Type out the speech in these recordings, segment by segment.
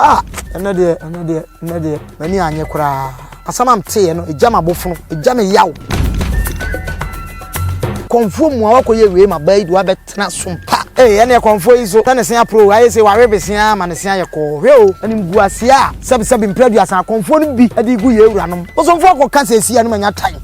Ah, ɛnɛ deɛ, ɛnɛ deɛ, ɛnɛ deɛ, m'ani anyɛ koraa. Asɛm a meteeɛ no, ɛgya m'abofono, ɛgya me yaw. Kɔmfoɔ mu a wakɔyɛ wei ma baa yi de wabɛtena som pa. Ee, ɛneɛ kɔmfoɔ yi so, sɛ ne se aporo o, ayɛ sei, wawe besea ama ne se ayɛ kɔɔ. Hwɛ o, animguaseɛ a sɛbesɛbe mprɛ aduasa akɔmfoɔ no bi de regu yɛn wuranom. Bosomfoɔ kɔka seesei a na manya tan.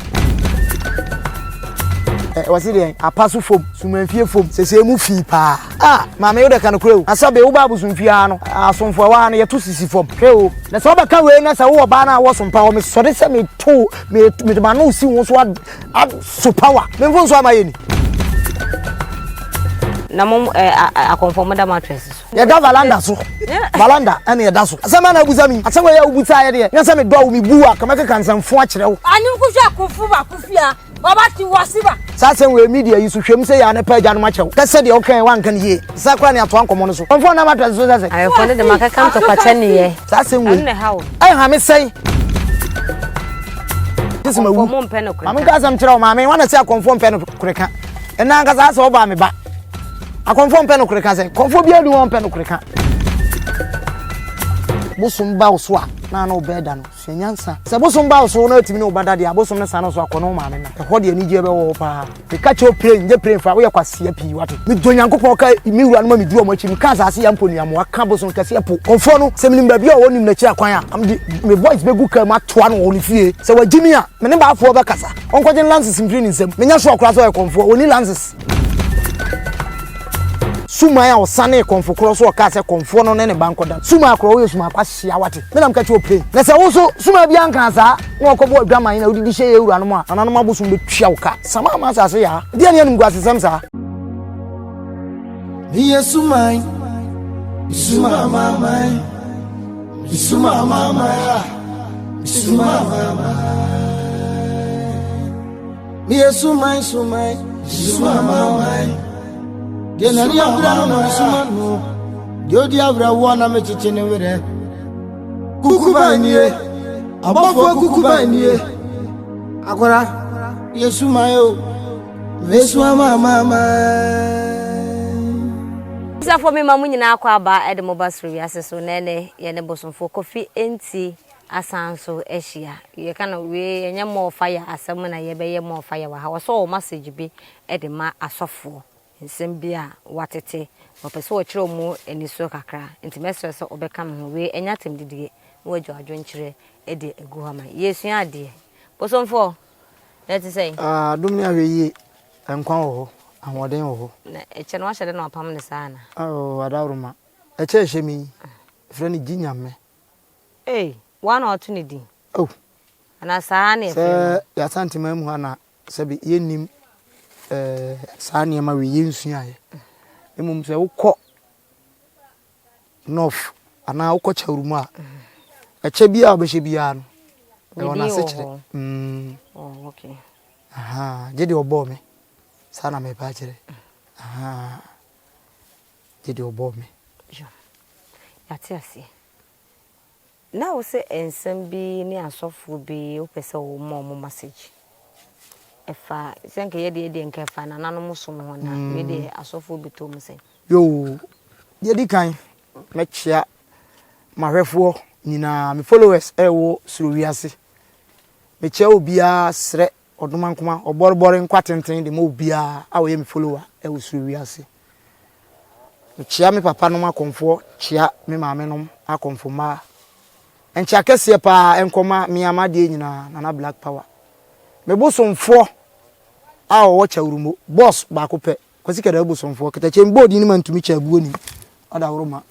Ɛ, wɔse deɛn? Apa so fam, sumanfie fam, seesei mu fii paa. Ah, maame wo de ka nokorɛ o. Na sɛbe wo ba abosomfie ha no, asomfo a ɛwɔ ha no yɛto sisi fam. Hwɛ o, na sɛ wobɛka wei na sɛ wowɔ baa no a wɔ sompa hɔ, mesɔre sɛ meto, mede m'ano si wo so asopa wo a, me mfomso ama yɛ ni. Na mo eh, akɔmfo mo da mattress so. Yɛda valanda so. Valanda ɛna yɛda so. Asɛm a na abusa mi. Asɛm wei a wobusa yɛ deɛ. Nyɛ sɛ medɔ wo mebu wo a, kama keka nsɛmfo akyerɛ wo. Animkuhwɛ akɔmfo baako fia. Baba ti wasiba. Saa asɛm wei media yi so hwɛ mu sɛ yɛ a ne pɛ agyanom akyɛ wo. Kɛ sɛ deɛ wokae woanka no yie. Saa koraa ne atoa nkɔmmɔ no so. Ɔmfa ɔnam atɛse so sɛ sɛ. Ayɛfo no de makeka ntɔkwakyɛ ne yɛ. Saa asɛm wei. Ɛno na ɛha wo. Ɛha me sɛn. Gye sɛ mawu. Akɔmfoɔ mo mpɛ no koreka. Maame nka asɛm kyerɛ wo maame. Wana sɛ akɔmfoɔ mpɛ no koreka. Ɛnna ankasa asɛ ɔbaa me ba. Akɔmfoɔ mpɛ no koreka sɛn. Kɔmfoɔ biara ni hɔ mpɛ no koreka. Bosom ba wo so a na ano bɛɛda no. Sua nyansa. Sɛ bosom ba wo so na atumi ne wo ba da deɛ a, bosom no sane wo so akɔ ne wo maame na. Ɛhɔ deɛ anigyeɛ bɛwɔ hɔ paa. Meka kyerɛ wo pray, nyɛ pray mfa, woyɛ kwasea pii wate. Medɔ Nyankopɔn ka me wura no ma meduru ɔmo akyi, meka asase yɛ mpo nua mmoa, ka bosom kɛseɛ po. Kɔmfoɔ no, sɛ menim baabi a ɔwɔ nim n'akyiri akwan a, mede me voice bɛgu car mu atoa no wɔ ne fie. Sɛ wagye me a, me ne baafoɔ bɛkasa. Ɔnkɔgye ne lances mfiri ne nsam. Menyɛ sure koraa sɛ ɔyɛ kɔmfoɔ, ɔnni lances. Suman a ɔsanee kɔmfo korɔ so ɔkaa sɛ kɔmfoɔ no ne ne ba nkɔda. Suman korɔ woyɛ suman kwahyia wate. Me na meka kyerɛ wo pray. Na sɛ wo nso suman biara nkaa saa na wakɔbɔ adwaman na wodidi hyɛ yɛn wuranom a, nananom abosom bɛtua wo ka. Sama ama asase yaa. Deɛ ne animguasesɛm saa. Meyɛ suman, suma amaman, suma amaman a, suma amaman. Meyɛ suman suman, suma amaman. Deɛ n'ani abira no na mesoma no, deɛ odi awerɛhoɔ na mekyekye ne werɛ. Kukuban nie, abɔfoɔ kukuban nie. Akwara, yɛ suman o, mesu amaman. Abusuafoɔ mema mo nyinaa akɔ aba de mo ba soro wiase so na ɛnɛ yɛne bosomfoɔ Kofi Nti asan nso ahyia. Yɛka no wei ɛnyɛ more fire asɛm na yɛbɛyɛ more fire wɔ ha. Wɔsɛ ɔwɔ message bi de ma asɔfoɔ, nsɛm bi a wɔatete na ɔpɛ sɛ ɔkyerɛ wɔn anisoɔ kakra. Nti mɛsrɛ sɛ wobɛka me ho. Wei ɛnyɛ atɛmdidie na wagya w'adwenkyerɛ de agu hɔ ama yɛn. Yɛresua adeɛ. Bosomfoɔ, na ɛte sɛn? Adom ne ahwɛyie, nkwa wɔ hɔ, ahoɔden wɔ hɔ. Na ɛkyɛ no wahyɛ dɛ na wapam no saa anaa? Oh, adaworoma. Ɛkyɛ ɛhyɛ me yi, yɛfrɛ no Gye Nyame. Ei, woa na wato ne din? Oh. Anaa saa ara na yɛfrɛ no? Sɛ yɛn Asanteman mu ha na sɛbe yɛnnim eh, saa nneɛma wei, yɛnsuaeɛ. Mmom sɛ wokɔ North anaa wokɔ Kyawuru mu a, ɛkyɛ biara a wobɛhyɛ biara no, ɛwɔ n'asekyerɛ. Mm. Oh, okay. Aha, gye deɛ ɔbɔɔ me. Saa na mepa akyerɛ. Aha, gye deɛ ɔbɔɔ me. Yɛate aseɛ. Na wo sɛ nsɛm bi ne asɔfoɔ bi wopɛ sɛ wo ma ɔmo message ɛfa sɛ nka yɛ deɛ deɛ nka ɛfa nananom som ho na wei deɛ asɔfoɔ bi tɔ mu sɛn. Yoo, deɛ di kan mɛkyea m'ahwɛfoɔ nyinaa, me followers ɛwɔ soro wiase. Mekyea obiara srɛ ɔdomankoma ɔbɔrebɔre nkwa tenten de ma obiara a ɔyɛ me follower ɛwɔ soro wiase. Mekyea me papa nom akɔmfoɔ, kyea me maame nom akɔmfo mmaa. Nkyea kɛseɛ paa nkɔma me ara m'adeɛ nyinaa, Nana Black Power. Me bosomfoɔ a ɔwɔ Kyawurumo, boss baako pɛ, Kwasi Kadawu bosomfoɔ, Katakyie mbɔɔ din no ma ntumi kyɛ abuo nim, Ɔdaworo ma.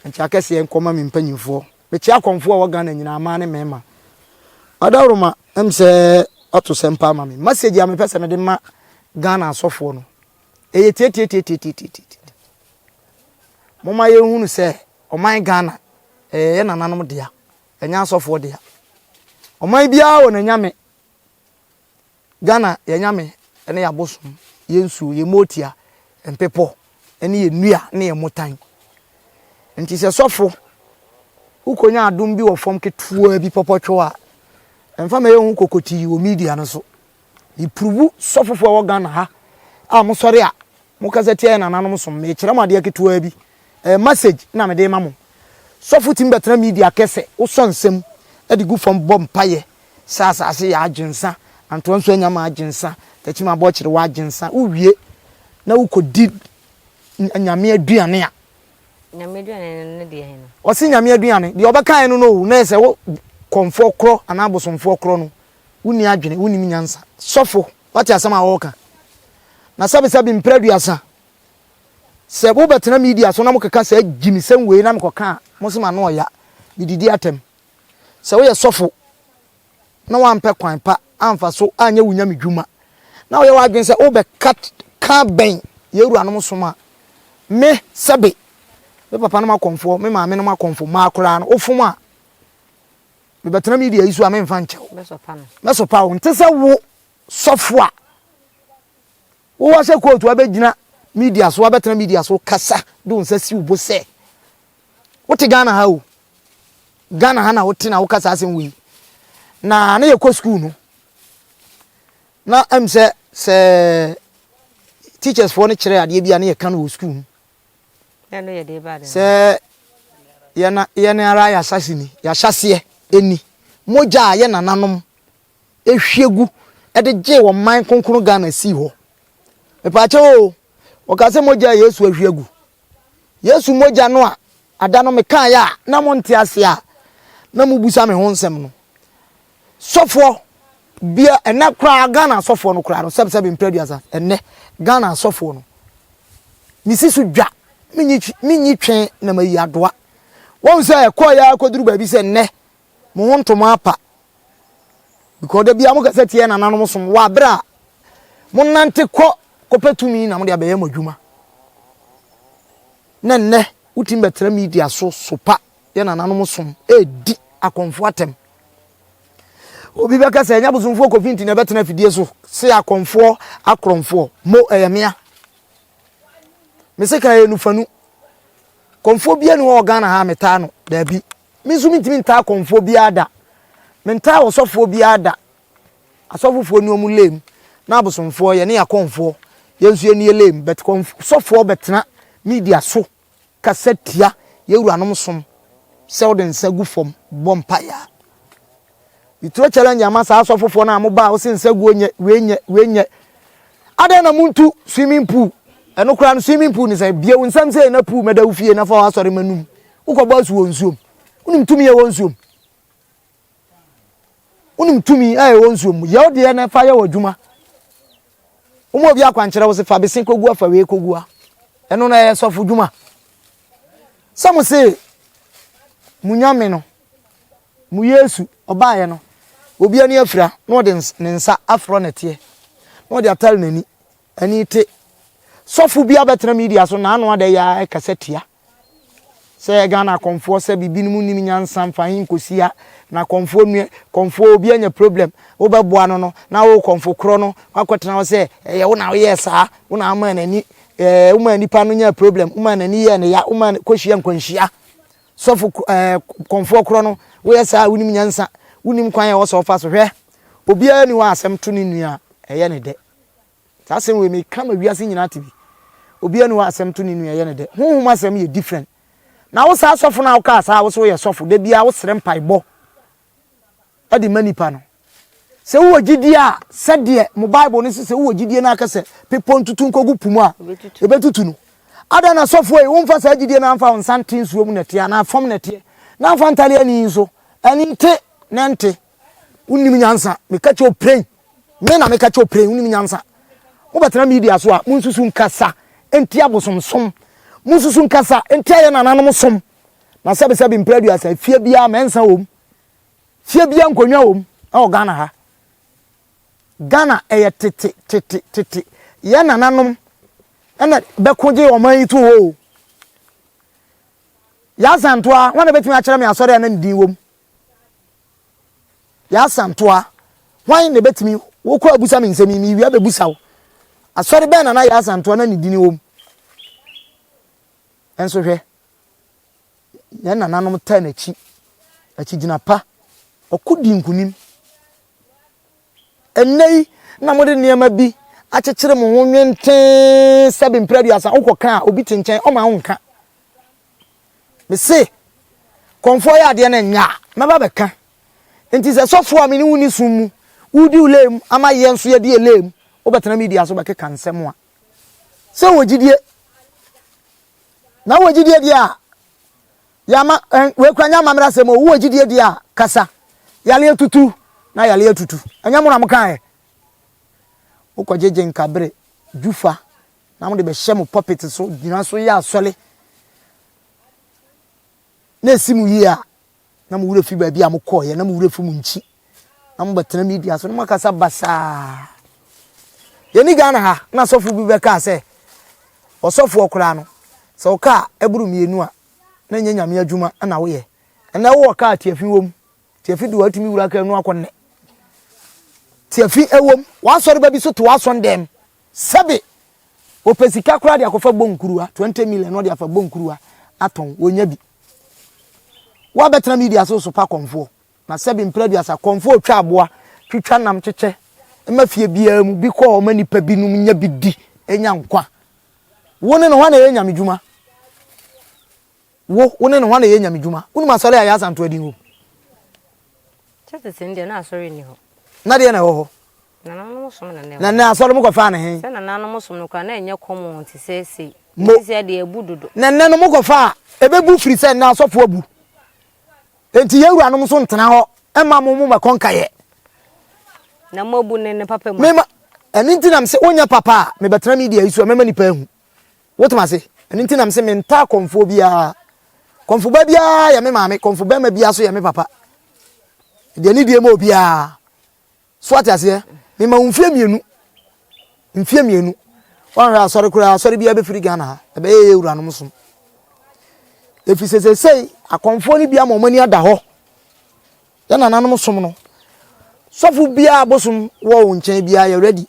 Nkyea kɛseɛ nkɔma me mpanyinfoɔ. Mekyea akɔmfoɔ a ɛwɔ Ghana nyinaa, mmaa ne mmarima. Ɔdaworo ma, ɛm sɛ wato sɛmpa ama me. Message a mepɛ sɛ mede ma Ghana asɔfoɔ no, Ɛyɛ tiatiatiatiatiatia. Momma yɛnhunu sɛ ɔman Ghana, ɛyɛ yɛn nananom dea, ɛnyɛ asɔfoɔ dea. Ɔman biara wɔ n'anyame. Ghana, yɛn nyame ne yɛn abosom, yɛn nsuo, yɛn mootia, mpepɔ, ne yɛn nnua ne yɛn mmotan. Nti sɛ sɔfo, wokɔnya adom bi wɔ fam ketewa bi pɔpɔtwɔ a, ɛmfa ma yɛnhu kokotii wɔ media no so. Me pruvu sɔfofo a ɛwɔ Ghana ha a mo sɔre a mo kasa tia yɛn nananom som. Me kyerɛ mo adeɛ ketewaa bi. Ɛyɛ message na me de ma mo. Sɔfo tumi bɛtena media kɛ sɛ wosɔ nsam de gu fam bɔ mpaeɛ sɛ asase yɛ agyensa, antoa nso anya ma agyensa, takyim abɔkyere wɔ agyensa, wowie na wokɔdi Nyame aduane a. Nyame aduane no ne deɛ he no? Ɔse Nyame aduane, deɛ ɔbɛkaeɛ no no o, na ɛsɛ wo kɔmfoɔ korɔ anaa abosomfoɔ korɔ no, wonni adwene, wonnim nyansa. Sɔfo, woate asɛm a ɔɔka? Na sɛbesɛbe mprɛ aduasa, sɛ wobɛtena media so na mokeka saa gyimisɛm wei na mekɔka a, mose m'ano ɔya, medidi atɛm. Sɛ woyɛ sɔfo na woampɛ kwan pa amfa so anyɛ wo nyame dwuma, na woyɛ w'adwene sɛ wobɛka ka bɛn yɛn wuranom som a, me, sɛbe, me papa nom akɔmfoɔ, me maame nom akɔmfo, maa koraa no, wofom a, mebɛtena media yi so a memfa nkyɛ wo. Mɛsopa wo. Nte sɛ wo sɔfo a wowɔ ahyɛ kootu abɛgyina media so, abɛtena media so kasa de wo nsa si wo bo sɛ wote Ghana ha o. Ghana ha na wote na woka saa asɛm wei. Na na yɛkɔ sukuu no, na ɛm sɛ sɛ teachers foɔ no kyerɛ adeɛ bi a na yɛka no wɔ sukuu mu. Sɛ yɛn yɛn ara yɛahyɛse ni, yɛahyɛseɛ ni. Mogya a yɛ nananom ehwie gu de gyee ɔman kronkron Ghana sii hɔ. Mepaakyɛw o, wɔka sɛ mogya a Yesu ahwie agu. Yesu mogya no a ada no mekaeɛ a na monte aseɛ a na mobisa me ho nsɛm no. Sɔfoɔ bia ɛnɛ koraa Ghana asɔfoɔ no koraa no sɛbsɛbe mprɛ aduasa ɛnɛ Ghana asɔfoɔ no mesi so dwa menyi menyi twe na mayi adoa. Wɔn sɛ ɛkɔɔ yɛ akɔduru baabi sɛ nnɛ mo ho ntoma apa because da bia mo kasa tia nananom som wɔ abere a mo nante kɔ kɔpɛ tumi na mo de abɛyɛ mo adwuma na nnɛ wotumi bɛtena media so sopa yɛ nananom som ɛredi akɔmfo atɛm obi bɛka sɛ ɛnyɛ abosomfoɔ kofi nti na ɛbɛtena afidie so se akɔmfoɔ akorɔmfoɔ mo ɛyɛ mea mese ka ɛyɛ nufanu kɔmfoɔ bia ni hɔ wɔ Ghana ha metaa no daabi Me nso mentumi ntaa kɔmfoɔ biara da. Mentaa ɔsɔfoɔ biara da. Asɔfofoɔ ni wɔn lame, na abosomfoɔ yɛne akɔmfoɔ yɛn nso yɛni yɛ lame. But kɔmf sɔfoɔ bɛtena media so kasa tia yɛn wuranom som sɛ wode nsa gu fam bɔ mpaeɛ a. Meturo challenge ama saa asɔfofoɔ no a moba a wose nsa guo nyɛ, wei nyɛ, wei nyɛ. Adɛn na montu swimming pool? Ɛno koraa no swimming pool ne sɛ bie wo nsam sɛ na pool mɛda wo fie na fa w'asɔre ma num. Wokɔbɔ asu wɔ nsuom. Wonim tumi a ɛwɔ nsuom? Wonim tumi a ɛwɔ nsuom? Yɛ wo deɛ na fa yɛ w'adwuma. Woma obi akwankyerɛ wo se fa bese kɔgu afa wei kɔgu a. Ɛno no ɛyɛ sɔfo dwuma. Sɛ mo se mo nyame no, mo Yesu ɔbaeɛ no, obi ani afira na ɔde ne nsa aforɔ nɛteɛ na ɔde atare n'ani ani te. Sɔfo bi abɛtena media so n'ano ada yi ara ɛkasa tia Sɛ Ghana akɔmfoɔ sɛ bibinom nnim nyansa mfa he nkɔsi ha na kɔmfoɔ nua kɔmfoɔ obi anya problem wobɛboa no no na wo kɔmfo korɔ no wakɔtena hɔ sɛ ɛyɛ wo na woyɛɛ saa wo na womaa n'ani ɛɛ womaa nipa no nyaa problem womaa n'ani yɛɛ ne ya womaa kɔhyia nkwanhyia sɔfo ɛɛ kɔmfoɔ korɔ no woyɛ saa wonim nyansa wonim kwan a ɛwɔ sɛ ɔfa so hwɛ obiara ni hɔ a asɛm to ne nua a ɛyɛ ne dɛ. Saa asɛm wei meka ma wiase nyinaa te bi. Obiara ni hɔ a asɛm to ne nua ɛyɛ ne dɛ. Honhom asɛm yɛ different. Na wo saa sɔfo no a wokaa saa a wo so woyɛ sɔfo, da biara wosrɛ mpaebɔ de ma nipa no. Sɛ wowɔ gyidie a, sɛdeɛ mo Bible no se sɛ wowɔ gyidie no aka sɛ bepɔ ntutu nkɔgu po mu a, ɛbɛtutu no. Adɛn na sɔfoɔ yi womfa saa gyidie no amfa wo nsa nte nsuo mu nɛteɛ anaa fam nɛteɛ na amfa ntale ani yi nso ani nte na ɛnte. Wonnim nyansa. Meka kyerɛ wo pren. Me na meka kyerɛ wo pren, wonnim nyansa. Mobɛtena media so a, monsusu nkasa ntia bosomsom. Monsusu nkasa ntia yɛn nananom som. Na sɛbesɛbe mpere aduasa, fie biara mɛnsa wom. Fie biara nkonnwa wom ɛwɔ Ghana ha. Ghana ɛyɛ tete tete tete. Yɛn nananom ɛna bɛko gye ɔman yi to hɔ o. Yɛasantoa, wɔn na bɛtumi akyerɛ me asɔre a na ne din wom. Yaa Asantewaa, hwan na ɛbɛtumi, wokɔ abusa me nsɛm yi, mewie abɛbusa wo. Asɔre bɛn na na Yaa Asantewaa na ne dini wɔ mu? Nso hwɛ, yɛn nananom taa n'akyi, akyigyina pa, ɔko di nkunim. Ɛnnɛ yi na mode nneɛma bi akyekyere mo ho nwentee sɛbe mprɛ aduasa, wokɔka a obi te nkyɛn, ɔma wo nka. Mese, Kɔmfoɔ yɛ adeɛ no nyɛ a, mɛba bɛka. Nti sɛ sɔfoɔ a me ne wo ni som mu, wodi wo lane mu ama yɛn nso yɛdi yɛn lane mu, wobɛtena media so bɛkeka nsɛm a, sɛ wɔ gyidie, na wɔ gyidie deɛ a, yɛama, wei kora nyɛ amammerɛ asɛm o, wowɔ gyidie deɛ a, kasa. Yale atutu na yale atutu. Ɛnyɛ mo na mokaeɛ. Wokɔgyegye nkabere, dwufa, na mode bɛhyɛ mo pulpit so, gyina so yɛ asɔre, na ɛsi mo yie a, na mo werɛ fi baabi a mokɔeɛ, na mo werɛ fi mo nkyi, na mobɛtena media so na moakasa basaa. Yɛni Ghana ha na sɔfo bi bɛkaa sɛ ɔsɔfoɔ koraa no, sɛ wo kaa ɛboro mmienu a, na ɛnyɛ nyame adwuma na woyɛ. Ɛnɛ wowɔ kaa tiafi wom, tiafi de watumi wura kaa nu akɔ nnɛ. Tiafi ɛwom, w'asɔre ba bi so te w'asɔn dɛm. Sɛbe wɔpɛ sika koraa de akɔfa bɔ nkuruwa, 20 million na ɔde afa bɔ nkuruwa atɔn, wɔnya bi. Woabɛtena media so sopa kɔmfoɔ, na sɛbe mprɛ aduasa kɔmfoɔ retwa aboa, twitwa nam kyekyɛ ma fie biara mu, bi kɔ hɔ ma nnipa binom nya bi di, nya nkwa. Wo ne no hwan na ɛyɛ nyame dwuma? Wo, wo ne no hwan na ɛyɛ nyame dwuma? Wonim asɔre a ɛyɛ Asantewa din wom? Kyɛ tete no deɛ na asɔre nni hɔ. Na deɛ na ɛwɔ hɔ? Nananom som na na ɛwɔ Na nnɛ asɔre mokɔfaa no he? Sɛ nananom som no koraa na ɛnyɛ common te sɛ sei. Mo. Seesei deɛ abu dodo. Na nnɛ no mokɔfa a, ɛbɛbu firi sɛ nnɛ asɔfoɔ abu. Enti yɛn wuranom nso ntena hɔ mma mo mommɛkɔ nkaeɛ. Na moabu no ne papa mu. Mema, ɛno nti na mese wonyɛ papa a, mebɛtena media yi so a mɛma nnipa ahu. Wotem ase? Ɛno nti na mese mentaa kɔmfoɔ biara. Kɔmfo ba biara yɛ me maame, kɔmfo bɛrima biara nso yɛ me papa. Deɛ ne die ma obiara. So ate aseɛ? Mema wo mfie mmienu. Mfie mmienu. Wɔnhwɛ asɔre koraa, asɔre biara bɛfiri Ghana ha. Ɛbɛyɛ yɛ wuranom som. Ɛfiri sɛ seesei akɔmfoɔ no bi ama wɔn ani ada hɔ. Yɛ nananom som no. Sɔfo biara bosom wɔ wo nkyɛn biara yɛ ready.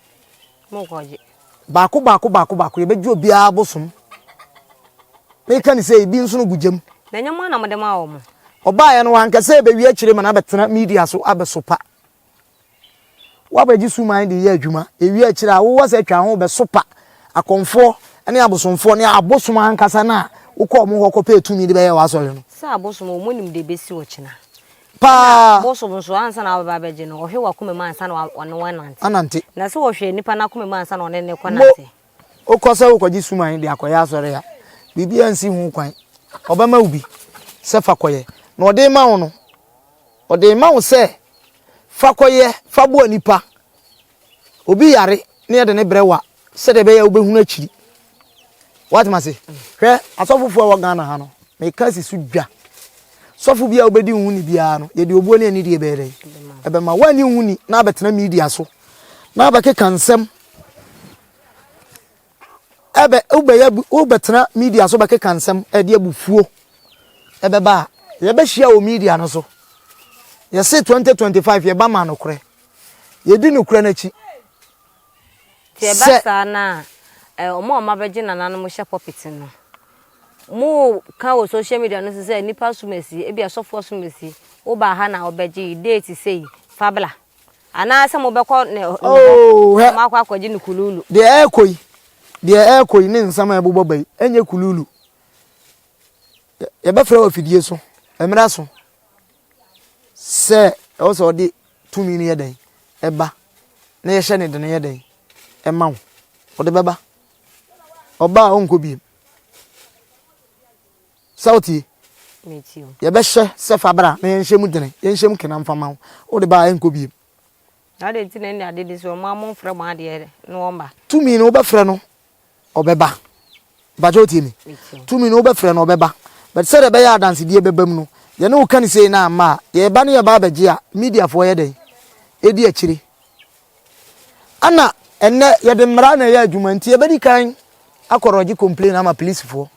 Baako baako baako baako yɛbɛgye obiara bosom. Meka ne sɛ ebi nso no gu gyam. Na ɛnyɛ mo na mode ma wɔn. Ɔbaeɛ no wanka sɛ ɛbɛwie akyire ma no abɛtena media so abɛsopa. Woabɛgye suman de yɛ adwuma, ewie akyire a wowɔ sɛ atwa ho bɛsopa akɔmfoɔ ne abosomfoɔ ne abosom ankasa no a wokɔ wɔn hɔ kɔpɛɛ tumi de bɛyɛ w'asɔre no. Sɛ abosom wɔn nim deɛ ɛbɛsi ɔkyena. Paa. Ɛna bosom nso ansa na wabɛba abɛgye no ɔhwɛ w'akoma mu ansa na ɔne wo anante. Anante. Na sɛ ɔhwɛ nipa no akoma mu ansa na ɔne no kɔ nante. Mo, wokɔ sɛ wokɔgye suman de akɔyɛ asɔre a, biribiara nsi ho kwan. Ɔbɛma wo bi sɛ fa kɔyɛ. Na ɔde rema wo no, Ɔde rema wo sɛ fa kɔyɛ, fa boa nnipa. Obi yare na yɛde no brɛ wo a, sɛdeɛ ɛbɛyɛ a wobɛhunu akyiri. Woate ase? Hwɛ, asɔfofoɔ a ɛwɔ Ghana ha no, meka asi so dwa. Sɔfo bi a wobɛdi wo ho ni biara no, yɛde obuo ne anidie bɛyɛ dɛn? Ɛbɛma. Woanni wo ho ni na abɛtena media so na abɛkeka nsɛm Ɛbɛ wobɛyɛ wobɛtena media so bɛkeka nsɛm ɛde abufuo ɛbɛba a yɛbɛhyia wɔ media no so. Yɛse 2025 yɛba ma nokorɛ. Yɛdi nokorɛ no akyi. Nti ɛba saa no a, wɔn a wɔabɛgye nananom hyɛ pulpit no, moka wɔ social media no so sɛ nnipa som asi, ebi asɔfoɔ som asi, wobaa ha na wobɛgye date sei, fa bla. Anaasɛ mobɛkɔ ne hɔ Oh, na moakɔ akɔgye no kululu. Deɛ ɛrekɔ yi, deɛ ɛrekɔ yi ne nsɛm a ɛbobɔ ba yi, ɛnyɛ kululu. Yɛbɛfrɛ wɔ afidie so, mmerɛ so, sɛ ɛwɔ sɛ ɔde tumi no yɛ dɛn, ɛba, na yɛhyɛ ne dene yɛ dɛn, ɛma wo. Ɔde bɛba. Ɔba a ɔnkɔ biem. Sɛ wotie? Yɛbɛhyɛ sɛ fa bra na yɛnhyɛ mu dene, yɛnhyɛ mu kena mfa ma wo. Wode ba a ɛnkɔ biem. Na adɛn nti na ɛnde ade de so ɔmo a momfrɛ mo adeɛ na wɔmma? Tumi no wobɛfrɛ no ɔbɛba. Mpakyɛ wotie me? Tumi no wobɛfrɛ no ɔbɛba. But sɛdeɛ ɛbɛyɛ a adansedie bɛba mu no, yɛne wo ka no sei na amma a, yɛreba ne yɛba abɛgye a, mediafoɔ yɛ dɛn? Ɛdi akyire. Ɛna ɛnnɛ yɛde mmara na ɛyɛ adwuma nti yɛbɛdi kan akɔrɔgye complain ama polisifoɔ.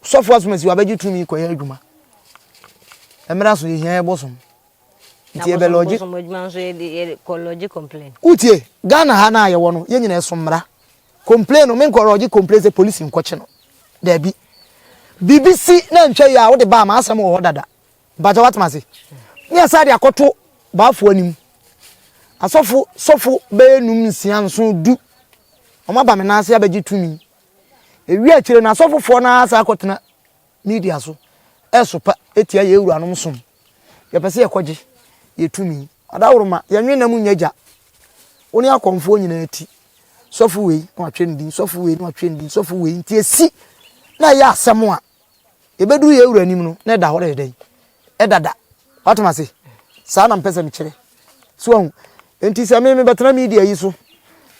Sɔfo asomasi wabɛgye tumi kɔyɛ adwuma. Mmara so yɛhia yɛ bosom. Nti yɛbɛ lɔgye. Bosom adwuma nso yɛde kɔ lɔgye complain. Wotie, Ghana ha no a yɛwɔ no yɛn nyinaa ɛso mmara. Complain no menkɔ lɔgye complain sɛ polisi nkɔkye no. Daabi. Biribi si na ntwa yi a wode ba ama asɛm wɔ hɔ dada. Mpakyɛ woate m'ase? Ne yɛsan de akɔto baafoɔ anim. Asɔfo sɔfo bɛyɛ num, nsia, nson, du. Wɔn aba me nan ase abɛgye tumi. Ewie akyire no asɔfofoɔ no ara san akɔtena media so. ɛsopa etia yɛn wuranom som. Yɛpɛ sɛ yɛkɔgye yɛ tumi. Adaworoma, yɛnwe nam nyɛ gya. Wo ne akɔmfoɔ nyinaa ti. Sɔfo wei na watwerɛ ne din, sɔfo wei na watwerɛ ne din, sɔfo wei. Nti esi na ɛyɛ asɛm a, yɛbɛduru yɛn wura anim no na ɛda hɔ dɛ dɛn? Ɛdada. Watom ase? Saa na mpɛ sɛ mekyerɛ. So ahu? Nti sɛ me mebɛtena media yi so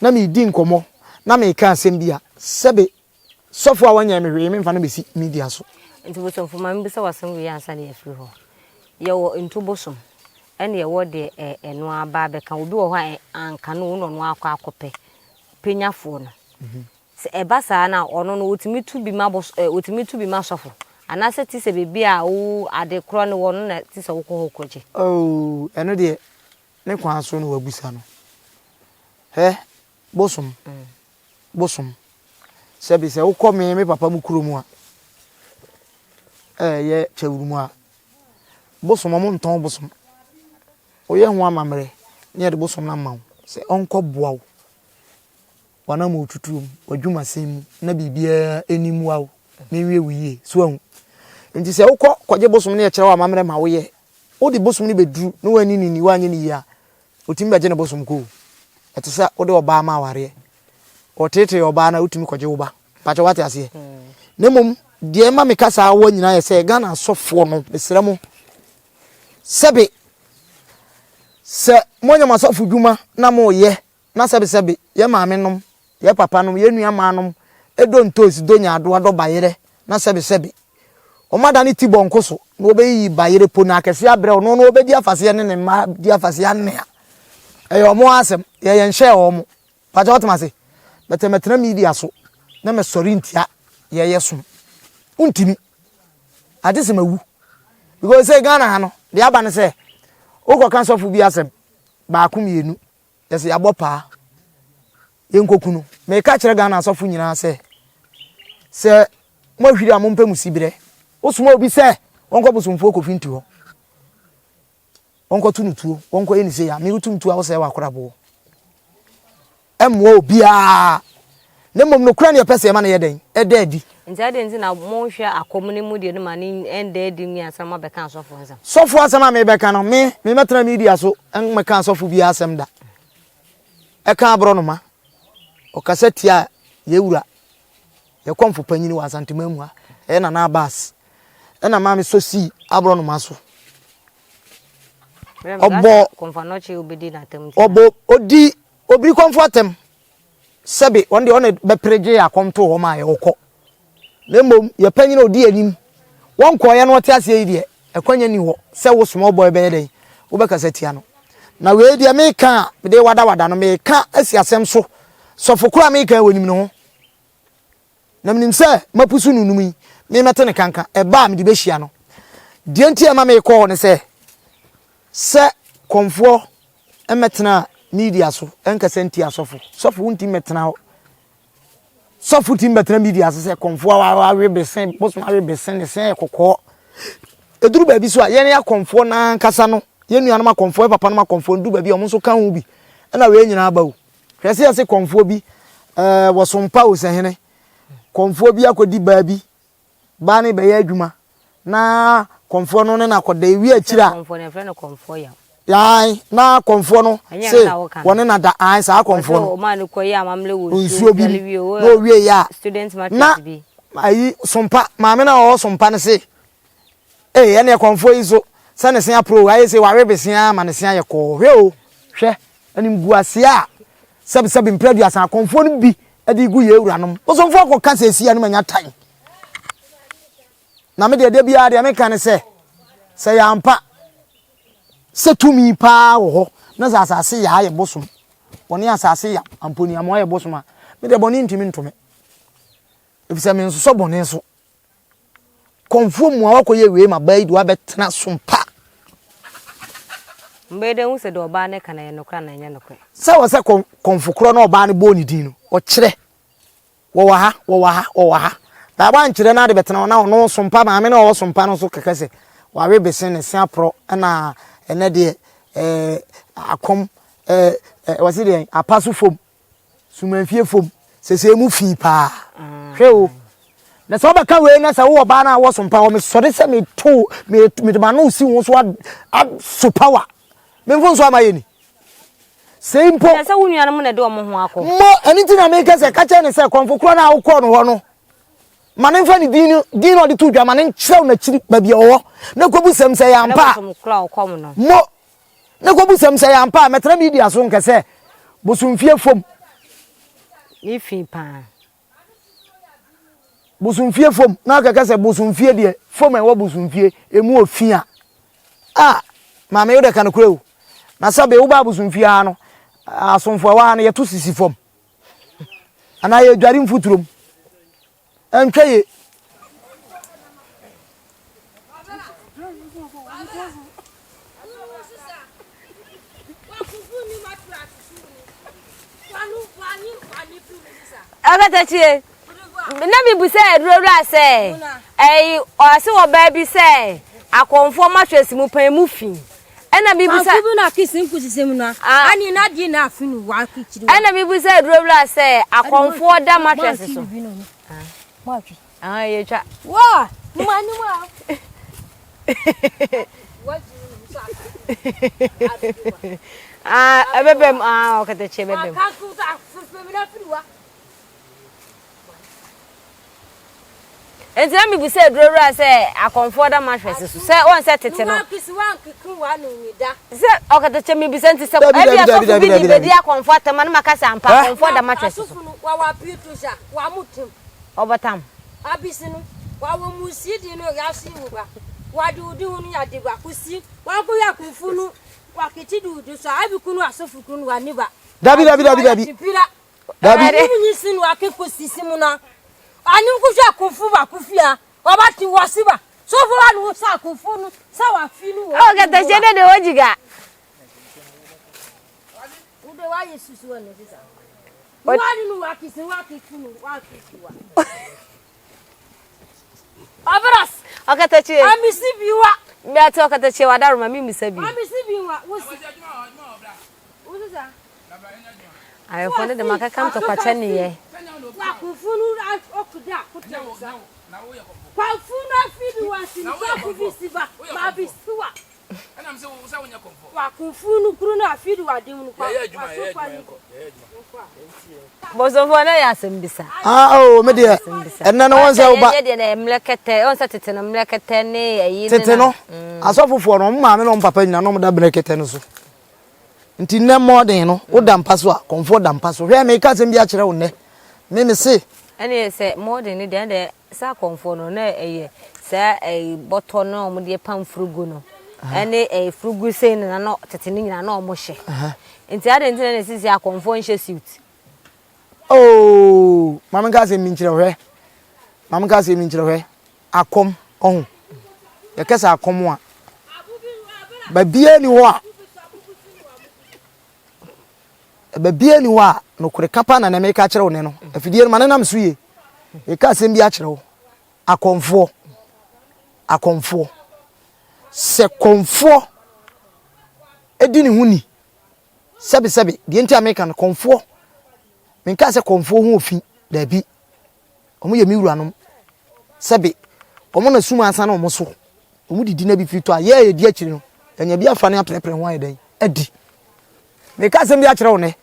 na meredi nkɔmmɔ na meka asɛm bi a, sɛbe Sɔfo a wɔnyɛɛ me hwee memfa no bɛsi media so. Nti bosomfo ma mebisa wo asɛm wei ansa na yɛafiri hɔ. Yɛwɔ ntu bosom ɛna yɛwɔ deɛ ɛ ɛno ara ba abɛka. Obi wɔ hɔ a ɛ anka no na ɔno akɔ akɔpɛ penyafoɔ no. Sɛ ɛba saa no a ɔno no ɔtumi tu bi ma bos ɛ ɔtumi tu bi ma sɔfo anaasɛ te sɛ baabi a wo ade korɔ no wɔ no na te sɛ wokɔ hɔ kɔgye. Oh ɛno deɛ ne kwan so na wabisa no. Hɛ bosom bosom. Sɛbi sɛ wokɔ me me papa mu kurom a, ɛyɛ kyɛwuru mu a, bosom ɔmo ntɔn bosom. Woyɛ ho amammerɛ ne yɛde bosom no ama wo sɛ ɔnkɔ boa wo w'anam otutuo mu, w'adwumasɛm mu na biribiara ɛni mmoa wo na ɛnwie wo yie. So ahu? Nti sɛ wokɔ kɔgye bosom no yɛkyerɛ wo amammerɛ ma woyɛ, wode bosom no bɛduru na woanni no ni, woanyɛ no yie a, Otumi bɛgye ne bosom kɔ o. Ɛte sɛ wode ɔbaa ma awareɛ. Ɔteetee ɔbaa no a wotumi kɔgye wo ba. Mpakyɛ wate aseɛ? Na mmom deɛ ɛma meka saa wɔ nyinaa yɛ sɛ Ghana asɔfoɔ no mesrɛ mo sɛbe sɛ moanya mo asɔfo dwuma na moyɛ na sɛbesɛbe yɛ maame nom yɛ papa nom yɛ nua maa nom dɔ ntoosi dɔ nyaadoa dɔ bayerɛ na sɛbesɛbe Wɔadane ti bɔnko so na wɔbɛyiyi bayerɛ po no akɛseɛ abrɛ wo na ɔno ɔbɛdi afaseɛ ne ne mma di afaseɛ anea. Ɛyɛ wɔn asɛm, yɛ yɛn hyɛɛ wɔn. Pakyɛ wɔtem ase? Bɛtɛ mɛtena media so na mɛsɔre ntia yɛyɛ som. Wontimi. Agye sɛ mawu. Because sɛ Ghana ha no, deɛ aba ne sɛ, wokɔka sɔfo bi asɛm baako mmienu, yɛsɛ yɛabɔ paa. Yɛnkɔku no. Meka kyerɛ Ghana asɔfo nyinaa sɛ, sɛ moahwiri a mompɛ mo siberɛ. Wosoma obi sɛ wɔnkɔ bosomfoɔ Kofi Nti hɔ, wɔnkɔto no tuo, wɔnkɔyɛ no sei a, me wotum tuo a wosɛe w'akoraboɔ. Ɛmmoa obiara. Na mmom nokorɛ ne yɛpɛ sɛ yɛma no yɛ dɛn? Ɛda adi. Nti adɛn nti na monhwɛ akɔm no mu deɛ no ma no ɛnda adi nwi ansa na moabɛka asɔfoɔ nsɛm? Sɔfoɔ asɛm a mebɛka no, me, memmɛtena media so mmɛka asɔfo biara asɛm da. Ɛka aborɔnoma. Ɔkasa tia yɛn wura, yɛn kɔmfo panyin wɔ Asanteman mu ha, ɛyɛ Nana Abbas. Ɛna maa mesɔ sii aborɔnoma so. Ɔbɔ ɔbɔ odi obiri kɔmfo atɛm sɛbe wɔn deɛ ɔne bɛpere gye akɔm too hɔ maa yɛ ɔkɔ. Na mmom yɛ panyin a ɔdi anim wɔnkɔɔyɛ no ɔte aseɛ yi deɛ ɛkwanya ni hɔ sɛ wo small boy bɛyɛ dɛn wobɛkasa tia no. Na wei deɛ meka a mede wadawada no meka asi asɛm so sɔfo koro a meka yi wɔnim ne ho na menim sɛ mapusu no num yi memɛte ne kanka ɛba a mede bɛhyia no. Deɛ nti a ɛma mekɔ hɔ ne sɛ sɛ kɔmfoɔ mmɛtena media so ɛnkasa ntia sɔfo sɔfo wontimi mmɛtena hɔ Sɔfo tumi bɛtena media ase sɛ kɔmfoɔ a wawe bese, bosom awe bese, ne se yɛ kɔkɔɔ. Ɛduru baabi so a, yɛn akɔmfoɔ no ankasa no, yɛn nuanom akɔmfoɔ, yɛn papanom akɔmfoɔ no, duru baabi a wɔn nso ka ho bi. Ɛna wei nyinaa aba o. Hwɛ sɛ yɛse kɔmfoɔ bi, ɛɛ wɔsompa o sɛ hene. Kɔmfoɔ bi akɔdi baa bi, baa no bɛyɛ adwuma na kɔmfoɔ no ne no akɔda ewie akyiri a. Kɔmfoɔ no yɛfrɛ no kɔmfoɔ yaw. Ae na kɔmfoɔ no se wɔne no da ae saa kɔmfoɔ no. Ɔmaa no kɔyɛ amammerɛ wɔ nsuo bi mu na owie yɛ a na ayi sompa maame no a ɔwɔ sompa no se ee ɛneɛ kɔmfoɔ yi so sɛ ne se aporo ayɛ se wawe besea ama ne se ayɛ kɔɔ hwɛ o hwɛ animguaseɛ a sɛbesɛbe mprɛ aduasa akɔmfoɔ no bi de gu yɛn wuranom. Bosomfoɔ kɔka seesei a no manya tan. Na me deɛ da biara deɛ meka ne sɛ, sɛ yɛ ampa sɛ tumi paa wɔ hɔ na sɛ asase yaa yɛ bosom, wɔne asase ya amponiamoa yɛ bosom a, me deɛ bɔne ntumi nto me. Efisɛ mensosɔ bɔne so. Kɔmfoɔ mua wakɔyɛ wei ma baa yi de wabɛtena som pa. Mbɛyɛ dɛ hu sɛ deɛ ɔbaa no ka no ɛyɛ nokorɛ anaa ɛnyɛ nokorɛ. Sɛ wɔ sɛ kɔmfo korɔ na ɔbaa no bɔɔ ne din no, ɔkyerɛ. Wɔwɔ ha, wɔwɔ ha, wɔwɔ ha. Baa wankyerɛ na ade bɛtena hɔ na ɔno sompa maame no a ɔwɔ sompa no nso kɛkɛ sɛ wawe bese ne se aporɔ ɛna ɛnɛ deɛ ɛɛ akɔm ɛɛ wɔsi deɛ apa so fam. Sumanfie fam sɛsɛɛ mu fi paa. Hwɛ o. Na sɛ wobɛka wei na sɛ wowɔ baa no a wɔ sompa hɔ mesɔre sɛ meto mede m'ano si wo so asopa wa memfo nso ama yɛ ni sei mpo. Ɛsɛ sɛ wo nuanom na ɛde wɔn ho akɔ. Mo ɛno nti na meka sɛ ka kyerɛ ne sɛ kɔmfo korɔ no a wokɔɔ no hɔ no ma ne mfa ne din no din na ɔde to dwa ma ne nkyerɛw n'akyiri baabi a ɔwɔ na kɔbu sɛm sɛ yɛ ampa a mo na kɔbu sɛm sɛ yɛ ampa a mɛtena media so nkɛ sɛ bosomfie fam. Ne fi paa. Bosomfie fam na akɛkɛ sɛ bosomfie deɛ fam a ɛwɔ bosomfie emu ofi a a maame wo de ka no korɛ o na sɛ be wobaa bosomfie ha no asomfo ɛwɔ ha no yɛto sisi fam anaa yɛdware mfuturom ɛntwa ye. Ɔkatakyie, na mebisa adurowura sɛ, ɛyi ɔse wɔ baa bi sɛ akɔmfoɔ mattress mu pɛn mu fi. Ɛna mebisa. Kɔmfo bi na kisi nkusisi mu na. Ah. Ani na di na afi no wa kikyiri. Ɛna mebisa adurowura sɛ akɔmfoɔ da mattress so. Ah, yɛtwa. Wa, numa numa. Ah, ɛbɛbɛm. Ah, ɔkatakyie bɛbɛm. Nti na mebisa adurowura sɛ akɔmfoɔ da mattress so sɛ wɔn sɛ tete no. Sɛ ɔkatakyie mebisa nti sɛ ebi asɔfo bi de bedi akɔmfoɔ atɛm a na maka sɛ ampa akɔmfoɔ da mattress so. Ɔbɔtam. Abisi no, wɔawɔ mu si di no yasi wu ba, wɔde wo di ho no yɛ de ba kusi, wɔako yɛ kufu no, wɔakiti di wo di so, abi kunu asofo kunu wa ni ba. Dabi dabi dabi dabi. Dabi. Ani mu nyi si no ake kusi si mu na. Ani kusi akufu ba kufi a, wɔba ti wɔsi ba. Sofo wa no sa akufu no, sa wa fi no. Oh, kata hyɛ de de hɔ jiga. Wo de wa yɛ susu wɔ ne sisa. Ɔkatakyie. Amisi bi wa. Mbɛ ɔkatakyie wa daroma mi misa bi. Amisi bi wa. Wusi. Wusi sa. Ayɛfo ne de ma kaka ntɔkwakyɛ ne yɛ. Wakufunu okuda kuta. Kwafunu afidi wa sinisa kubi siba. Ma bi siwa. Wakufunu kuru na afidi wa dimunu kwa. Bɔsɔfoɔ na yɛ asɛm bisa. Ah oh me deɛ ɛnɛ no wɔn sɛ woba. Yɛ deɛ na mmerɛkɛtɛ wɔn sɛ tete no mmerɛkɛtɛ ne ɛyi ne na. Tete no asɔfofoɔ no wɔn maame na wɔn papa nyinaa na wɔn da mmerɛkɛtɛ no so nti nnɛ mmɔden no woda mpa so a kɔnfoɔ da mpa so hwɛ meka asɛm bi akyerɛ wo nnɛ me me se. Ɛne sɛ mmɔden no deɛ ɛne sɛ akɔnfoɔ no na ɛyɛ saa ɛyi bɔtɔ no a wɔn de pam furugu no ɛne ɛyi furugu sei no na tete no nyinaa na wɔn hyɛ nti adeɛ nti na na sisi akɔnfoɔ nhyɛ suit. Oh, maame nka asɛm bi nkyerɛ hwɛ. Maame nka asɛm bi nkyerɛ hwɛ. Akɔm, ɔho. Yɛkɛ sɛ akɔm a, baabiara ni hɔ a, baabiara ni hɔ a, nokorɛ ka pa na na meka kyerɛ wo nɛ no. Afidie no ma ne nam so yie. Meka asɛm bi akyerɛ wo. Akɔmfoɔ, akɔmfoɔ. Sɛ kɔmfoɔ di ne ho ni, Sɛbesɛbe, deɛ nti a meka no, kɔmfoɔ, menkaa sɛ kɔmfoɔ ho ofi, daabi. Wɔn yɛ me wuranom. Sɛbe, wɔn na sum ansa na wɔn so. Wɔn didi na bi firi tɔ a, yɛ a yɛdi akyiri no, yɛnya bi afa ne aprɛprɛ ho ayɛ dɛn? Adi. Meka asɛm bi akyerɛ wo nɛ.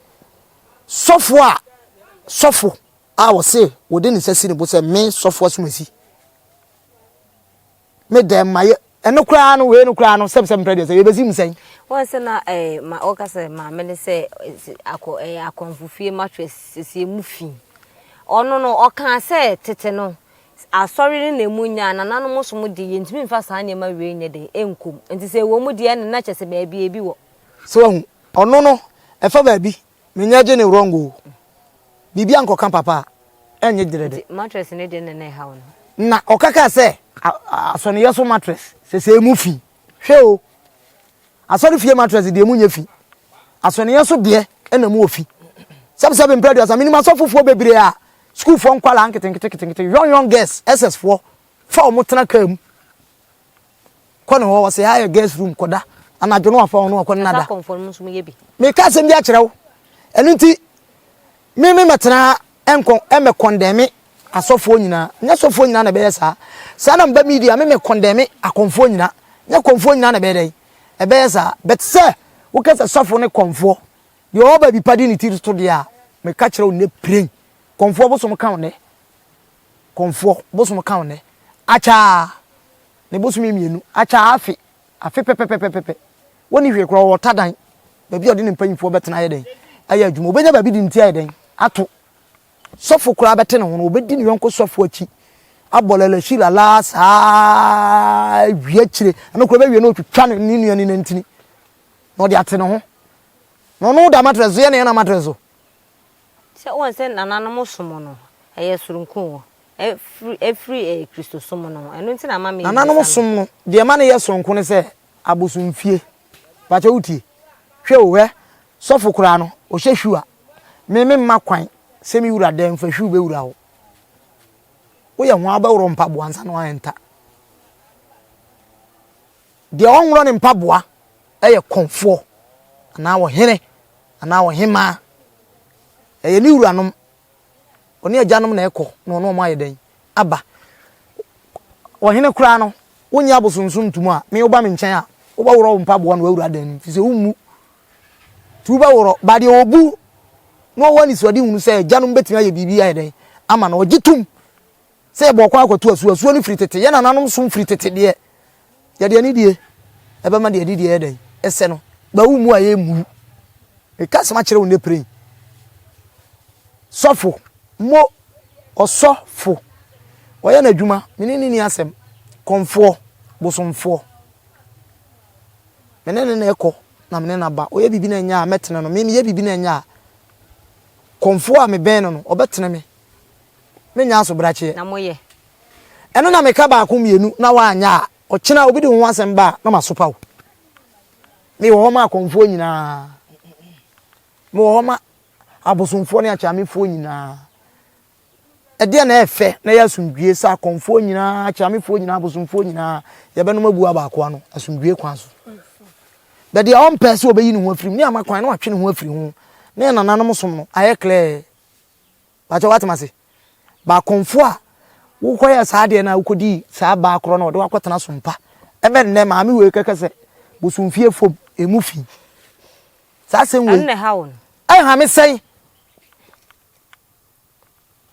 Sɔfo a, sɔfo a wɔse wɔde ne nsa si ne bo sɛ me sɔfo asomasi. Me dɛn ma yɛ ɛno koraa no wei no koraa no sɛm sɛm mpɛ deɛ sɛ yɛbɛsi mu sɛn. Wɔn sɛ na ɛɛ ma ɔka sɛ maame ne sɛ akɔ ɛɛ akɔnfo fie mattress sisi emu fi ɔno no ɔkaa sɛ tete no asɔre no na emu nya nananom som de yɛntumi nfa saa nneɛma wei nyɛ den ɛnkom nti sɛ ɛwɔ mu deɛ ɛne na kyɛ sɛ baabi ebi wɔ. Sɛ wahu ɔno no ɛfa baabi Menyɛ gye ne wrong o. Biribi ankɔka papa a, ɛnyɛ gyerɛdɛ. Nti mattress no deɛ na na ɛhaw no. Na ɔka kaa sɛ asɔneyɛ so mattress sɛsɛ emu fi. Hwɛ o. Asɔre fie mattress deɛ emu nyɛ fi. Asɔneyɛ so deɛ ɛna mu wɔ fi. Sɛbsɛbe mpɛ aduasa menim asɔfofoɔ bebree a sukuufoɔ nkwalaa nketenkete ketenkete young young girls SS foɔ fa wɔn tena kaa mu. Kɔ ne hɔ, ɔsɛ ha yɛ guest room kɔda. Anadwo no wafa ɔno ɔkɔ ne nada. Meka asɛm bi akyerɛ wo. Ɛno nti, me me mɛtena ha ɛnkɔ ɛmɛ kɔndɛme. asɔfoɔ nyinaa. Nyɛ sɔfoɔ nyinaa na ɛbɛyɛ saa. Saa na meba media me me kɔndɛme akɔmfoɔ nyinaa. Nyɛ kɔmfoɔ nyinaa na ɛbɛyɛ dɛn? Ɛbɛyɛ saa. But sɛ woka sɛ sɔfo ne kɔmfoɔ, deɛ ɔwɔ baabi pa de ne ti to deɛ a, meka kyerɛ wo nnɛ piren. Kɔmfoɔ bosom ka wo nnɛ. Kɔmfoɔ bosom ka wo nnɛ. Akyaa ne bosome mmienu, akyaa afe, afe pɛpɛpɛpɛpɛ. Wɔnni hwee koraa, ɔwɔ ɔtadan, baabi a ɔde ne mpanyimfoɔ bɛtena ayɛ dɛn? Ayɛ adwuma. Ɔbɛnya baabi de ne ti ayɛ dɛn? Ato. Sɔfo koraa bɛte ne ho no, ɔbɛdi ne yɔnko sɔfo akyi abɔ lalahyi lalaa saa awie akyire. Ɛno koraa bɛwie na ɔtwitwa ne ne nua ne nantini na ɔde ate ne ho. Na ɔno da matress so, yɛ na yɛna matress so. Sɛ wɔn sɛ nananom som no, ɛyɛ soronko o. Ɛfiri ɛfiri Kristosom no ho. Ɛno nti na ama mebisa no. Nananom som no, deɛ ɛma no yɛ soronko ne sɛ abosomfie. Pakyɛ wo tie. Hwɛ o hwɛ, sɔfo koraa no, ɔhyɛ hwiw a, me me mma kwan sɛ me wura dɛn fa hwiw bɛwura hɔ. Woyɛ ho a wobɛworɔ mpaboa ansa na woaɛnta. Deɛ ɔnworɔ ne mpaboa yɛ kɔmfoɔ anaa ɔhene anaa ɔhemaa. Ɛyɛ ne wuranom Ɔne agyanom na ɛkɔ na ɔne wɔn ayɛ dɛn? Aba. Ɔhene koraa no, wonnye abosonsom ntom a, me woba me nkyɛn a, wobɛworɔ wo mpaboa na woawura dan no mu, efisɛ wommu. Nti wobɛworɔ. Ba deɛ ɔbu na ɔwɔ anisoadehunu sɛ agyanom bɛtumi ayɛ biribi ayɛ dɛn ama no, ɔgye tom Sɛ yɛbɔ ɔkwan akɔto asuo, asuo no firi tete, yɛn nananom som firi tete deɛ, yɛde anidie ɛbɛma deɛ anidie yɛ dɛn ɛsɛ no, ba wo mu a yɛmmu. Meka asɛm akyerɛ wo nnɛ pere yi. Sɔfo, mo, ɔsɔfo, ɔyɛ n'adwuma, me ne ne ni asɛm, kɔmfoɔ, bosomfoɔ. Me ne ne na ɛkɔ na me ne na ba. Ɔyɛ biribi na ɛnyɛ a mɛtene no. Me meyɛ biribi na ɛnyɛ a, kɔmfoɔ a mebɛn no no, ɔbɛtene me. Menyɛ asobrakyeɛ. Na moyɛ. Ɛno na meka baako mmienu na woanyɛ a, ɔkyena obi de wo ho asɛm ba a, na masopa wo. Mewɔ hɔ ma akɔmfoɔ nyinaa. Mewɔ hɔ ma abosomfoɔ ne akyeamefoɔ nyinaa. Ɛdeɛ na ɛyɛ fɛ na ɛyɛ asomdwie sɛ akɔmfoɔ nyinaa, akyeamefoɔ nyinaa, abosomfoɔ nyinaa yɛbɛnom abua baako ano asomdwie kwan so. Bɛ deɛ ɔmpɛ sɛ ɔbɛyi ne ho afiri mu ne ama kwan na watwe ne ho afiri ho ne nananom som no ayɛ clear. Pakyɛ wate mase? Ba kɔmfo a wokɔyɛ saa adeɛ no a wokɔdii saa baa korɔ no ɔde wakɔtena so mpa ɛbɛ nnɛ maame wei kɛkɛ sɛ bosomfie fam emu fi saa asɛm wei ɛha me sɛn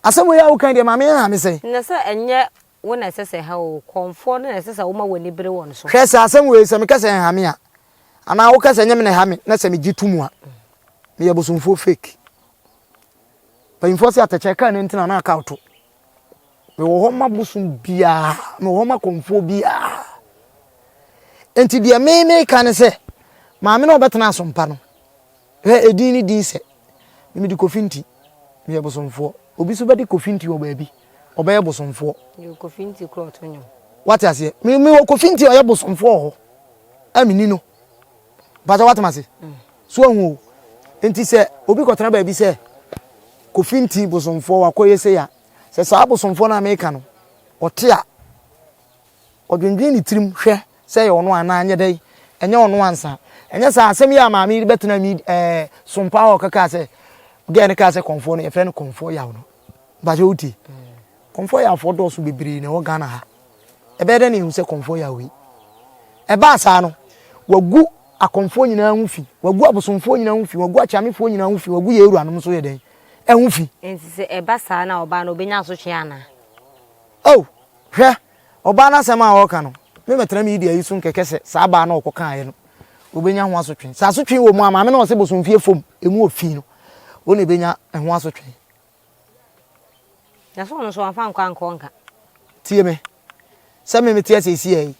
asɛm wei a wokan deɛ maame ɛha me sɛn. Na sɛ ɛnyɛ wo na ɛsɛ sɛ ɛha wo kɔmfoɔ no na ɛsɛ sɛ woma w'ani bere wɔn so. Hwɛ sɛ asɛm wei sɛ meka sɛ ɛha me a anaa woka sɛ ɛnyɛ me na ɛha me na sɛ megye to mu a meyɛ bosomfoɔ fake. Mpanyinfoɔ se atɛkyɛ kaa nantin anaa kaa to. Mewɔ hɔ ma bosom biara, mewɔ hɔ ma kɔmfoɔ biara. Nti deɛ me meka ne sɛ, maame no a ɔbɛtena asompa no, hwɛ edin ne din sɛ, me mede Kofi nti, meyɛ bosomfoɔ. Obi nso bɛde Kofi nti wɔ baabi, ɔbɛyɛ bosomfoɔ. Yɛ Kofi nti kura ɔto nnwom. Wate aseɛ? Me mewɔ Kofi nti a ɔyɛ bosomfoɔ wɔ hɔ, a menni no. Mpakyɛ wate mase? So ahu o. Nti sɛ obi kɔtena baabi sɛ Kofi Nti bosomfoɔ wakɔyɛ sei a, sɛ saa bosomfoɔ no a meka no, ɔte a, ɔdwendwen ne tirim hwɛ sɛ ɛyɛ ɔno anaa nyɛ dɛn, ɛnyɛ ɔno ansa. Ɛnyɛ saa asɛm yi a maame yi bɛtena mi ɛɛ sompa hɔ kɛkaa sɛ, gɛɛ no kaa sɛ kɔmfoɔ no yɛfrɛ no kɔmfoɔ yaw no. Mpakyɛ wotie? Kɔmfoɔ yawfoɔ dɔɔso bebree na ɛwɔ Ghana ha. Ɛbɛyɛ dɛn na yɛahu sɛ kɔmfoɔ yaw yi? Ɛbaa saa no, wagu akɔmfoɔ nyinaa ho fi, wagu abosomfoɔ nyinaa ho fi, wagu akyeamefoɔ nyinaa ho fi, wagu yɛn wuranom nso yɛ dɛn? Ɛho fi. Enti sɛ ɛba saa na ɔbaa no, ɔbɛnya asotwe anaa? Oh, hwɛ, ɔbaa no asɛm a ɔreka no, me mɛtena me media yi so nkɛkɛ sɛ saa baa no a ɔkɔkaeɛ no, ɔbɛnya ho asotwe. Sɛ asotwe wɔ mu a, maame no a ɔse bosomfie fam, ɛmu wɔ fi no, ɔno na ɛbɛnya ɛho asotwe. Na sɛ ɔno nso wamfa ankɔ ankɔ nka. Tie me. Sɛ me mete ase seesei yi,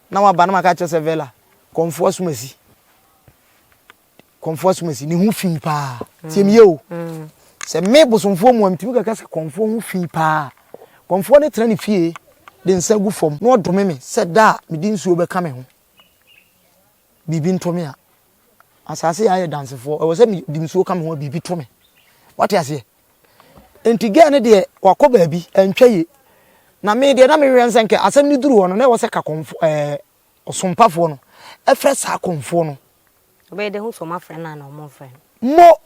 na waba na maka akyerɛ sɛ Vela, kɔmfoɔ asomasi. Kɔmfoɔ asomasi, ne ho fi paa. Tie me yie o. Mm. Sɛ me bosomfoɔ mu a, metumi kaka sɛ kɔmfoɔ ho fi paa. Kɔmfoɔ no tena ne fie de nsa gu fam na ɔdome me sɛ da a mede nsuo bɛka me ho. Biribi nto me a. Asase yɛ ayɛ dansefoɔ. Ɛwɔ sɛ mede nsuo ka me ho a biribi to me. Wate aseɛ? Nti girl no deɛ wakɔ baabi ɛntwa yie. Na me deɛ na mehwehwɛ nsɛ nkɛ asɛm no duru hɔ no na ɛwɔ sɛ ka kɔmfo ɛɛ ɔsompafoɔ no ɛfrɛ saa kɔmfoɔ no. Ɔbɛyɛ dɛ hu sɛ ɔmo afrɛ no anaa ɔmo mfrɛ no. Mo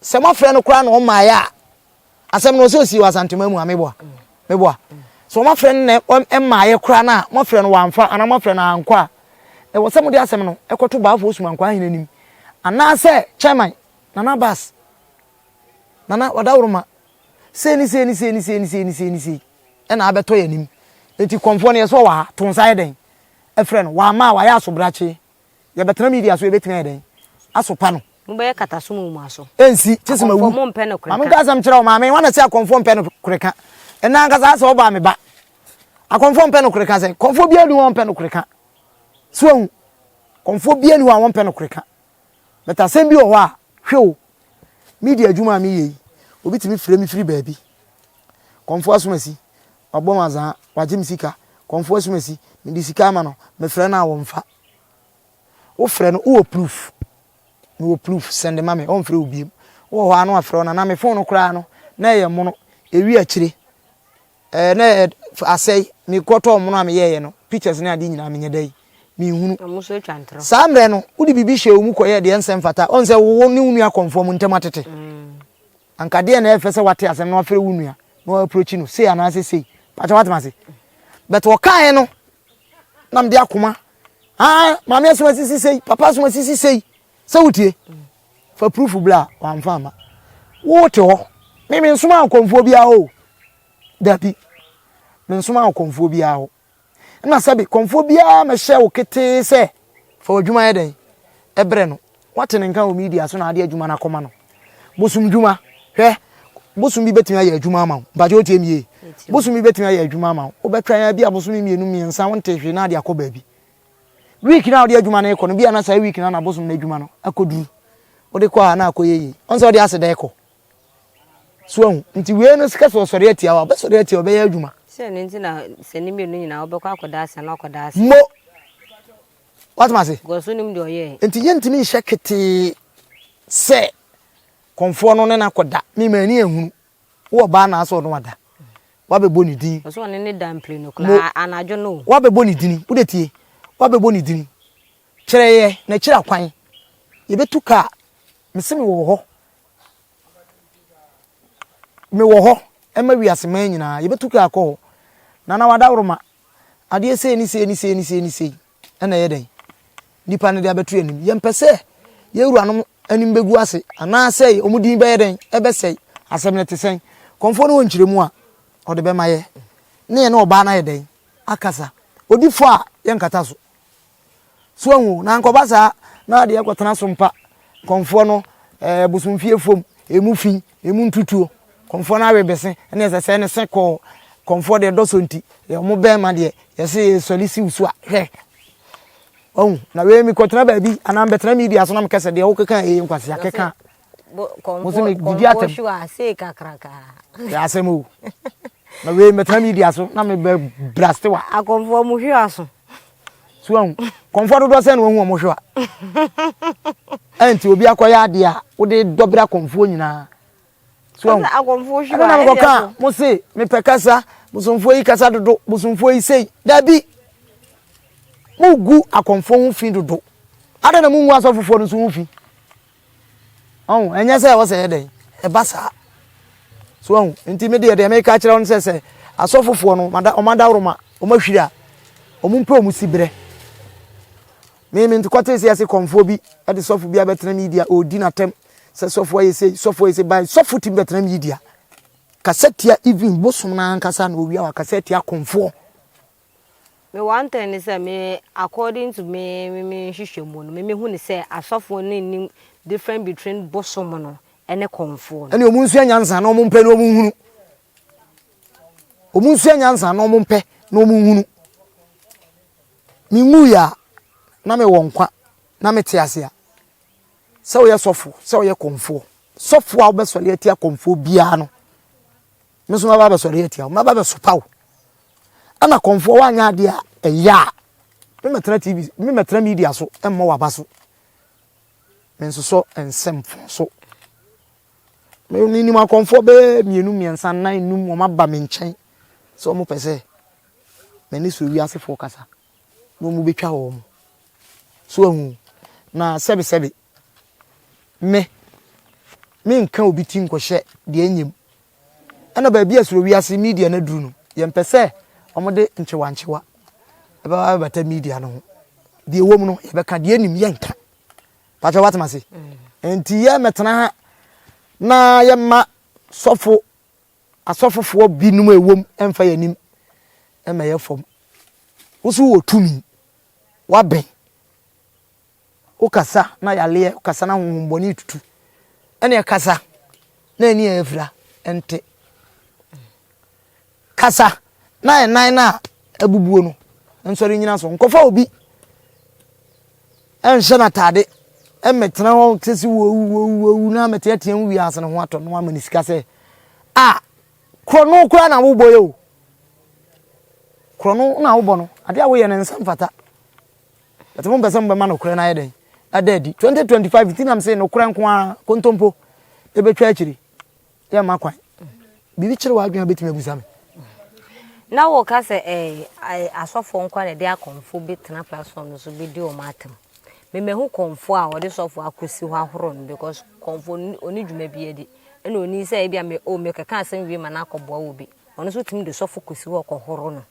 sɛ mo afrɛ no koraa na ɔmmaeɛ a asɛm no ɔsɛ ɔsii wɔ Asantema mu a meboa. Meboa. Sɛ wɔafrɛ no na ɛmmaeɛ koraa no a, moafrɛ no wamfa anaa moafrɛ no ankɔ a, ɛwɔ sɛ mode asɛm no kɔto Baafoɔ Sumankwaa Hene anim anaasɛ Chairman Nana Abbas, Nana Wadaworoma, sei ne sei ne sei ne sei ne sei ne sei ne sei ɛna abɛtɔ yɛn anim. Enti kɔmfoɔ no yɛsɛ ɔwɔ ha, to nsa yɛ dɛn? Ɛfrɛ no. Wamma a, wayɛ asobrakye. Yɛbɛtena media so yɛbɛtumi ayɛ dɛn asopa no. Mobɛyɛ kataso mu mo aso. Ɛnsi, kye sɛ mawu. Akɔmfoɔ mompɛ nokorɛ ka. Maame nka asɛm kyerɛ wo maame, wana sɛ akɔmfoɔ mpɛ nokorɛ ka. Ɛnna ankasa asɛ ɔbaa me ba. Akɔmfoɔ mpɛ nokorɛ ka sɛ, kɔmfoɔ biara ni hɔ a ɔmpɛ nokorɛ ka. So ahu, kɔmfoɔ biara ni hɔ a wɔmpɛ nokorɛ ka. But asɛm bi wɔ hɔ a, hwɛ o, media adwuma a meyɛ yi, obi tumi frɛ me firi baabi. Kɔmfoɔ asomasi, wabɔ me azaa, wagye me sika. Kɔmfoɔ asomasi, mede sika ama no, mefrɛ no a wɔmfa. Wofrɛ no, wowɔ proof? Mewɔ proof, send ma me, ɔmfrɛ wo biom. Wowɔ hɔ a na wafrɛ wo, nana me phone no koraa no, na ɛyɛ mono, ɛwi akyire. Ɛɛ na ɛyɛ asɛe, mekɔtɔɔ mono a meyɛeɛ no, pictures ne adeɛ nyinaa menyɛ dɛn? Menhunu. Saa mmerɛ no, wode biribi hyɛɛ wo mu kɔyɛɛ deɛ ɛnsɛ mfata, ɔn sɛ wo ne wo nua kɔmfoɔ mo ntam atete. Anka deɛ na ɛyɛ fɛ sɛ wate asɛm na wafrɛ wo nua na wa approach no sei anaasɛ sei. Pakyɛ wate m'ase? But ɔkaeɛ no, na mede akoma, ah, maame asoma sisi sei, papa asoma sisi sei, sɛ wotie? Fa proof bla, wamfa ama. Wote hɔ, me mensoma akɔmfoɔ biara o. Dabi, mensoma akɔmfoɔ biara hɔ. Ɛna sɛbe kɔmfoɔ biara mɛhyɛ wo ketee sɛ fa w'adwuma yɛ dɛn ɛbrɛ no. Woate ne nka wɔ media so na ade adwuma no akɔma no. Bosom dwuma, hwɛ, bosom bi bɛtumi ayɛ adwuma ama wo. Mpakyɛ wotie me yie? Bosom bi bɛtumi ayɛ adwuma ama wo. Wobɛtwɛn bi a bosome mmienu mmiɛnsa wonte hwee na ade akɔ baabi. Week no a wode adwuma no rekɔ no, bi a na saa week no na bosom no adwuma no akɔduru. Wode kɔ a na akɔyɛ yie. Ɔn sɛ wode aseda ɛkɔ. So ahu? Nti wei no sika sɛ ɔsɔre atia wo a, ɔbɛsɔre atia wo, ɔbɛyɛ adwuma. Sɛ ɛno nti na sɛ ne mmienu nyinaa wobɛkɔ akɔda ase anaa ɔkɔda ase. Mo! Woate ase? Because wonim deɛ ɔyɛɛ. Nti yɛntumi nhyɛ ketee sɛ kɔmfoɔ no ne no akɔda. Me m'ani anhunu. Wo ɔbaa na asɛ ɔne wada. Woabɛbɔ ne din. Ɔsɛ ɔne ne da mprenu koraa anadwo no o. Woabɛbɔ ne dini. Wode tie. Woabɛbɔ ne dini. Kyerɛ yɛ n'akyiri akwan. Yɛbɛtu kaa. Mese mewɔ hɔ. Mewɔ hɔ ma wiase man nyinaa. Yɛbɛtu kaa akɔ hɔ. Nana Wadaworoma, adeɛ sei ne sei ne sei ne sei ne sei ɛna ɛyɛ dɛn? Nipa no de abɛto yɛn anim. Yɛmpɛ sɛ yɛn wuranom anim bɛgu ase anaasɛ wɔn din bɛyɛ dɛn? Ɛbɛsɛe. Asɛm no te sɛn? Kɔmfoɔ no wɔ nkyerɛmu a ɔde bɛma yɛ ne yɛne ɔbaa no ayɛ dɛn? Akasa. Ɔdi fɔ a, yɛnkata so. So wahu o? Na anka ɔba saa na adeɛ kɔtena so mpa kɔmfoɔ no ɛɛ eh, bosomfie fam, emu fi, emu ntutuo. Kɔmfoɔ no awe bese, ɛne ɛsɛ sɛ ne se kɔɔ kɔmfoɔ deɛ dɔ so nti, yɛ ɔmo bɛrima deɛ yɛse yɛsɔre siw so a, hwɛ. Wahu? Na wei mekɔtena baabi anaa mbɛtena media so na mekɛ sɛ deɛ wokeka ɛyɛ nkwasea keka. Mo se medidi atɛm. Yɛ asɛm o. Na wei mɛtena media so na mebɛ braste wa. Akɔmfoɔ mo hwe aso. So ahu. Kɔmfoɔ dodoɔ sɛn na wahu wɔn hwe wa. Ɛnti obi akɔyɛ adeɛ a wode dɔbra kɔmfoɔ nyinaa. So ahu. Ɛna na mekɔka mo se mepɛ kasa bosomfoɔ yi kasa dodo bosomfoɔ yi sei. Dabi. Mogu akɔmfoɔ ho fi dodo. Adɛn na mongu asɔfofoɔ no nso ho fi? Ɔho, ɛnyɛ sɛ ɛwɔ sɛ ɛyɛ dɛn, ɛba saa. So ahu, nti me deɛ deɛ meka akyerɛ wɔn sɛ sɛ asɔfofoɔ no, wɔn adaworoma, wɔn ahwiri a, wɔn mpɛ wɔn si berɛ. Me me kɔte sɛ yɛse kɔmfoɔ bi de sɔfo bi abɛtena media, ɔredi n'atɛm sɛ sɔfo ayɛ sei, sɔfo ayɛ sei, by sɔfo tumi bɛtena media. Kasa tia even bosom no ankasa na owia wakasa tia kɔmfoɔ. Me one thing ne sɛ me according to me me me nhwehwɛmu no me me hu ne sɛ asɔfoɔ no nnim different between bosom no ɛne kɔnfoɔ no. Ɛne ɔmo nsua nyansa na ɔmo mpɛ na ɔmo nhunu. Ɔmo nsua nyansa na ɔmo mpɛ na ɔmo nhunu. Me nwuiɛ a na me wɔ nkwa na me te ase a sɛ woyɛ sɔfo sɛ woyɛ kɔnfoɔ sɔfo a wobɛsɔre atia kɔnfoɔ biara no Me nso mɛba abɛsɔre atia wo, mɛba abɛsopa wo. Ɛna kɔmfoɔ woanyɛ adeɛ a ɛyɛ a, memmɛtena TV, memmɛtena media so mmɔ w'aba so. Mensosɔ nsɛm fo so. Menim akɔmfoɔ bɛyɛ mmienu, mmiɛnsa, nnan, nnum, wɔn aba me nkyɛn sɛ wɔn pɛ sɛ m'ani so wiasefoɔ kasa na wɔn bɛtwa wɔn. So ahu na sɛbesɛbe me menka obi ti nkɔhyɛ deɛ ɛnyɛ mu. Ɛna baabi a soro wiase media no aduru no. Yɛmpɛ sɛ wɔde nkyewankyewa ɛbɛba bɛbata media no ho. Deɛ ɛwɔ mu no yɛbɛka, deɛ ɛnim yɛnka. Pakyɛ woate m'ase? Nti yɛ mɛtena ha na yɛma sɔfo asɔfofoɔ binom a ɛwom ɛmfa yɛn anim ɛmɛyɛ fam. Wo so wɔ tumi, wabɛn, wokasa na yaleɛ, wokasa na honhommɔne tutu, ɛne ɛkasa na ani a afira ɛnte. Kasa na ɛnan no a abubuo no nsɔre nyina so. Nkɔfa obi ɛnhyɛ n'ataade ɛmmɛtena hɔ sɛ sɛ wɔwu wɔwu wɔwu na mɛteatea mu wiase no ho atɔ no ama ne sika sɛ a korɔno koraa na wobɔ yɛ o. Korɔno na wobɔ no, adeɛ a woyɛ no nsa mfata. But mo mpɛ sɛ mobɛma nokorɛ no ayɛ dɛn ada adi. 2025 nti nam sɛ nokorɛ nko ara kontompo ɛbɛtwa akyiri. Yɛmma kwan. Biribi kyerɛ w'adwene a bɛtumi abusa me. Na woka sɛ eh, asɔfoɔ nko na ɛde akɔmfoɔ bi tena platform no so bɛdi wɔn atam. Memahu kɔmfoɔ a wɔde sɔfoɔ akɔsi hɔ ahorow no because kɔmfoɔ ɔni dwuma bi adi. Ɛna ɔni sɛ ebi a me oh mekɛka asɛm wie ma no akɔboa wɔ bi. Ɔno nso tumi de sɔfo kɔsi hɔ kɔhoro no.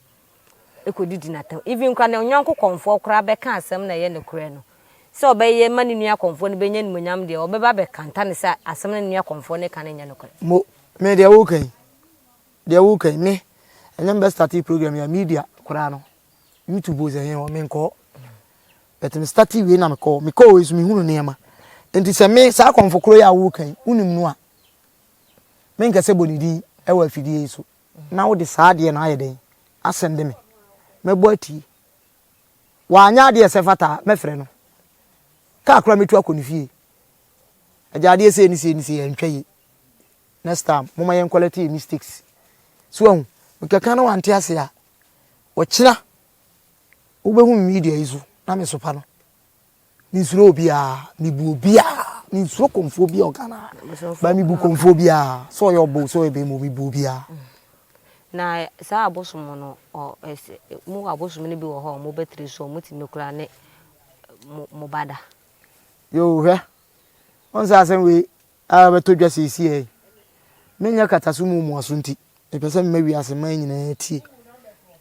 Ɛkɔdidi n'atam. Even koraa ne yɔnko kɔmfoɔ koraa bɛka asɛm na ɛyɛ nokorɛ no. Sɛ ɔbɛyɛ ma ne nua kɔmfoɔ no bɛnya animuonyam deɛ, ɔbɛba abɛkanta no sɛ asɛm no ne nua kɔmfoɔ no reka no nyɛ nokorɛ. Mo, me deɛ woka yi, deɛ woka yi, me, ɛnyɛ me bɛ startee program yi a, media koraa no, YouTube o sɛ he hɔ, menkɔ hɔ. But me startee wei na mekɔ hɔ, mekɔɔ wei so mehunu nneɛma. Nti sɛ me, saa kɔmfo korɔ yi a woka yi, wonim no a, menkɛ sɛ bɔ ne din wɔ afidie yi so, na wode saa adeɛ no ayɛ dɛn, asɛnde me, mɛbɔ atie. Wanyɛ adeɛ a ɛsɛ fata a, mɛfrɛ no. Kaa koraa mɛtu akɔ ne fie. Agya adeɛ sei ne sei ne sei ɛntwa yie. Next time, momma yɛn correct yɛ mistakes. So wahu, mekeka na wante ase a, ɔkyena wobɛhu me media yi so na mesopa no. Mensuro obiara, mebu obiara, mensuro kɔmfoɔ bi a ɔka ha. Ba mebu kɔmfoɔ biara, sɛ ɔyɛ ɔbo sɛ ɔyɛ bɛrima mebu obiara. Na saa abosom no, ɔ ɛsɛ mo wɔ abosom no bi wɔ hɔ a wɔn bɛtiri so a wɔtumi kura ne mo mo ba da. Yoo hwɛ, wɔn sɛ asɛm wei a bɛtɔ dwa seesie yi, menyɛ kataso mu mmuaso nti, mepɛ sɛ mema wiase man nyinaa tie.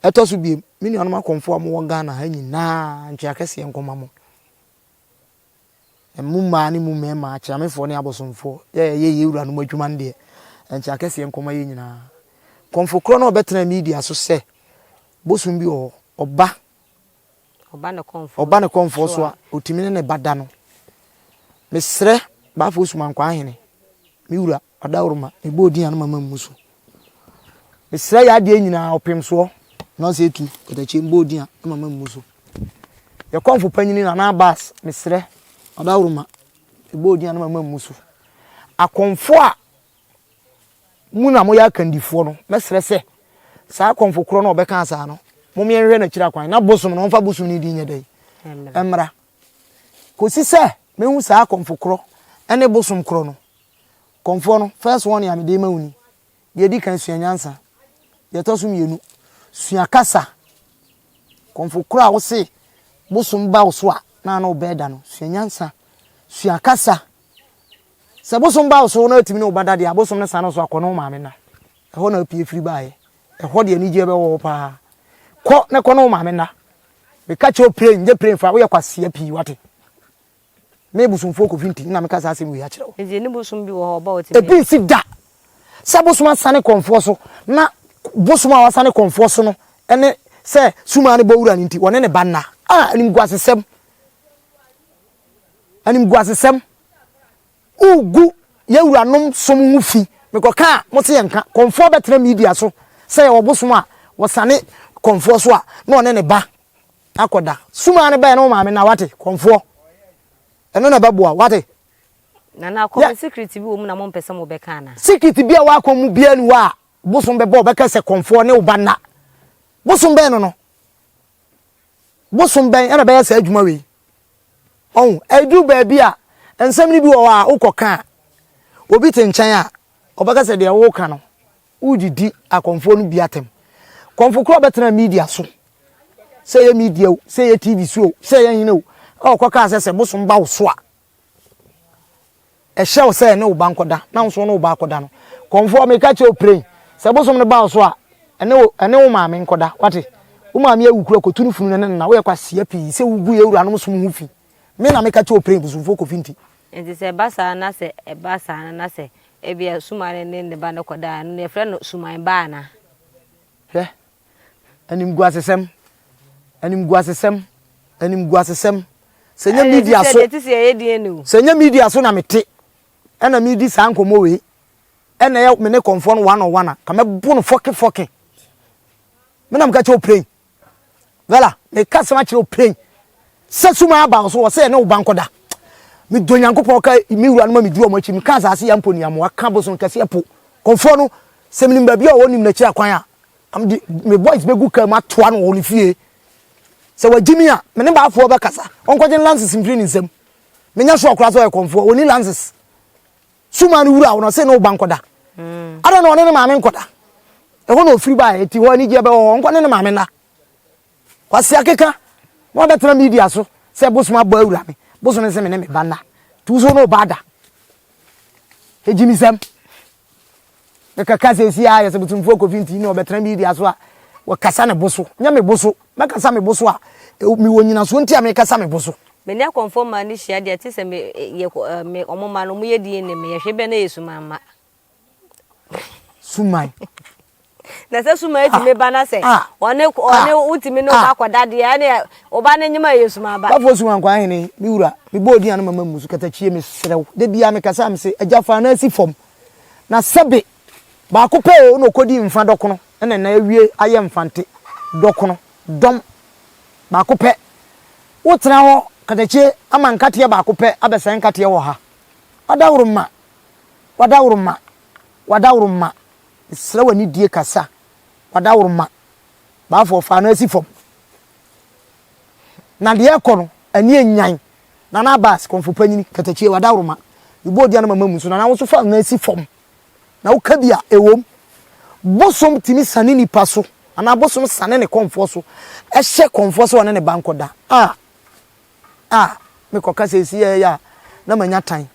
Ɛtɔ so biem, me nuanom akɔmfoɔ a mowɔ Ghana ha nyinaa, ntwea kɛseɛ nkɔma mo. Mo mmaa ne mo mmarima, akyeamefoɔ ne abosomfoɔ, yɛ yɛyɛ yɛn wuranom adwuma no deɛ, nkyea kɛseɛ nkɔma yɛn nyinaa. Kɔmfo korɔ no a ɔbɛtena media so sɛ bosom bi wɔ hɔ, ɔba ɔba ne kɔmfoɔ so a, ɔtumi ne ne ba da no. Mesrɛ Bafo Sumankwaa Hene, me wura Ɔdawuruma, mebɔ odin a no mama mmu so. Mesrɛ yɛ adeɛ nyinaa ɔpem soɔ na ɔsɛ etu kɔtɛkye mbɔ odin a no mama mmu so. Yɛ kɔmfo panyini Nana Abbas, mesrɛ Ɔdawuruma, mebɔ odin a no mama mmu so. Akɔmfo a mu na moyɛ akandifoɔ no, mɛsrɛ sɛ saa akɔmfo korɔ no a ɔbɛka saa no, mom yɛnhwɛ n'akyiri akwan na bosom no ɔmfa bosom no din nyɛ dɛn mmra. Kɔsi sɛ mɛhu saa akɔmfo korɔ ne bosom korɔ no, Kɔmfoɔ no, first warning a mede rema wo ni, Deɛ ɛdi kan, sua nyansa. Deɛ ɛtɔ so mmienu, sua kasa. Kɔmfo korɔ a wose bosom ba wo so a na ano wobɛɛ da no, sua nyansa. Sua kasa. Sɛ bosom ba wo so na atumi ne wo ba da deɛ a, bosom no sane wo so akɔ ne wo maame nna. Ɛhɔ na apue firi baeɛ. Ɛhɔ deɛ anigyeɛ bɛwɔ hɔ paa. Kɔ na kɔ ne wo maame nna. Meka kyerɛ wo pray, nyɛ pray mfa, woyɛ kwasea pii wate. Me bosomfoɔ Kofi nti na meka saa asɛm wei akyerɛ wo. Nti ne bosom bi wɔ hɔ ɔba ɔtumi. Ebi nsi da sɛ bosom asane kɔmfoɔ so na bosom a wasane kɔmfoɔ so no ne sɛ sumaa no bɔ wura no nti wɔne ne ba nna. Ah, animguasesɛm. Animguasesɛm. Wogu yɛn wuranom som ho fi. Mekɔka a, mo se yɛnka. Kɔmfoɔ bɛtena media so sɛ yɛwɔ bosom a wɔsane kɔmfoɔ so a na ɔne ne ba akɔda. Sumaa no bɛyɛ ne wo maame na wate kɔmfoɔ. Ɛno na ɛbɛboa wate. Nana akɔm secret bi wɔ mu na mompɛ sɛ mobɛka anaa? Secret bi a wɔ akɔm mu biara ni hɔ a bosom bɛbɔ ɔbɛka sɛ kɔmfoɔ ne wo ba nna. Bosom bɛn no no? Bosom bɛn ɛna bɛyɛ saa adwuma wei? Ɔho, ɛduru baabi a nsɛm no bi wɔ hɔ a wokɔka a obi te nkyɛn a ɔbɛka sɛ deɛ woka no Woredidi akɔmfoɔ no bi atɛm. Kɔmfo korɔ bɛtena media so, sɛ ɛyɛ media o, sɛ ɛyɛ TV so o, sɛ ɛyɛ hene o, a ɔkɔkaa sɛ sɛ bosom ba wo so a, ɛhyɛ wo sɛ ɛne wo ba nkɔda, na wo nso ne wo ba akɔda no. Kɔmfoɔ meka kyerɛ wo pren, sɛ bosom no ba wo so a, Ɛne wo ɛne wo maame nkɔda wate. Wo maame awu kura kɔtu no funu no ne nana woyɛ kwasia pii sɛ wogu yɛ wuranom som ho fi. Me na meka kyerɛ wo pren bosomfoɔ Kofi nti. Nti sɛ ɛba saa na sɛ ɛba saa na sɛ ebia suman no ne ne ba no kɔda a, ɛno no yɛfrɛ no suman ba anaa? Hwɛ, animguasesɛm, animguasesɛm, animguasesɛm. Sɛ nyɛ media so, sɛ nyɛ media so na mete, ɛna medi saa nkɔmmɔ wei, ɛna ɛyɛ me ne kɔmfoɔ no one on one a, ka mɛbo no fɔke fɔke. Me na meka kyerɛ wo pren. Vela, meka asɛm akyerɛ wo pren. Sɛ suma aba wo so wɔ sɛ ɛne wo ba nkɔda. Medɔ Nyankopɔn ka me wura no ma meduru ɔmo akyi, meka asase yɛ mpo niamoa ka bosom kɛseɛ po. Kɔmfoɔ no, sɛ menim baabi a ɔwɔ nim n'akyiri akwan a, mede me boys bɛgu kaa mu atoa no wɔ ne fie. Sɛ wagye mi a, me ne baafoɔ bɛkasa. Ɔnkɔgye ne lances mfiri ne nsam. Menyɛ sure koraa sɛ ɔyɛ kɔmfoɔ, ɔnni lances. Suma no wura wo no, ɔse ne wo ba nkɔda. Adɛn na ɔne ne maame nkɔda? Ɛhɔ na ɔfiri baeɛ, enti hɔ anigyeɛ bɛwɔ hɔ, ɔnkɔ ne ne maame nna. Kwasi akeka na wabɛtena media so sɛ bosom abɔ awura me, bosom nse me ne me ba nna. Nti wo so ne wo ba ada. Egyimisɛm. Mekaka sɛsi a yɛsɛ bosomfoɔ Kofi nti na ɔbɛtena media so a wɔkasa ne bo so. Nyɛ me bo so. Mɛkasa me bo so a mewɔ nyinasoɔ nti a mekasa me bo so. Me ne akɔmfoɔ mmaa no hyia deɛ te sɛ me yɛ me wɔn mma no wɔn yɛ DNA me yɛhwɛ bɛ na yɛ suman mma. Suman. Na sɛ suman etumi ba na sɛ ɔne ɔne wotumi ne ɔba akɔda deɛ ɛne ɔba ne nyima yɛ suman ba. Bafo suman kwan hene me wura me bɔ odin ano mama mu so katakyie me serɛ wo da biara me kasa me se agya fa na asi fam na sɛbe baako pɛ o na ɔkɔdi mfa dɔkono ɛna na awie ayɛ mfante dɔkono dɔm baako pɛ wotena hɔ katakyie ama nkateɛ baako pɛ abɛsɛe nkateɛ wɔ ha ɔdaworo ma W'adaworoma, w'adaworoma, mesrɛ w'anidie kasa, w'adaworoma, baafoɔ fa ano asi fam. Na deɛ ɛkɔ no, ani enyan. Nana Abbas, kɔmfo panyini, katakyie, w'adaworoma, mebɔ odin ano mama mu so, Nana wo nso fa ano asi fam. Na woka bi a, ɛwom. Bosom tumi sane nipa so, anaa bosom sane ne kɔmfoɔ so, ɛhyɛ kɔmfoɔ sɛ ɔne ne ba nkɔda. Ah! a mekɔka seesei yi a na manya tan.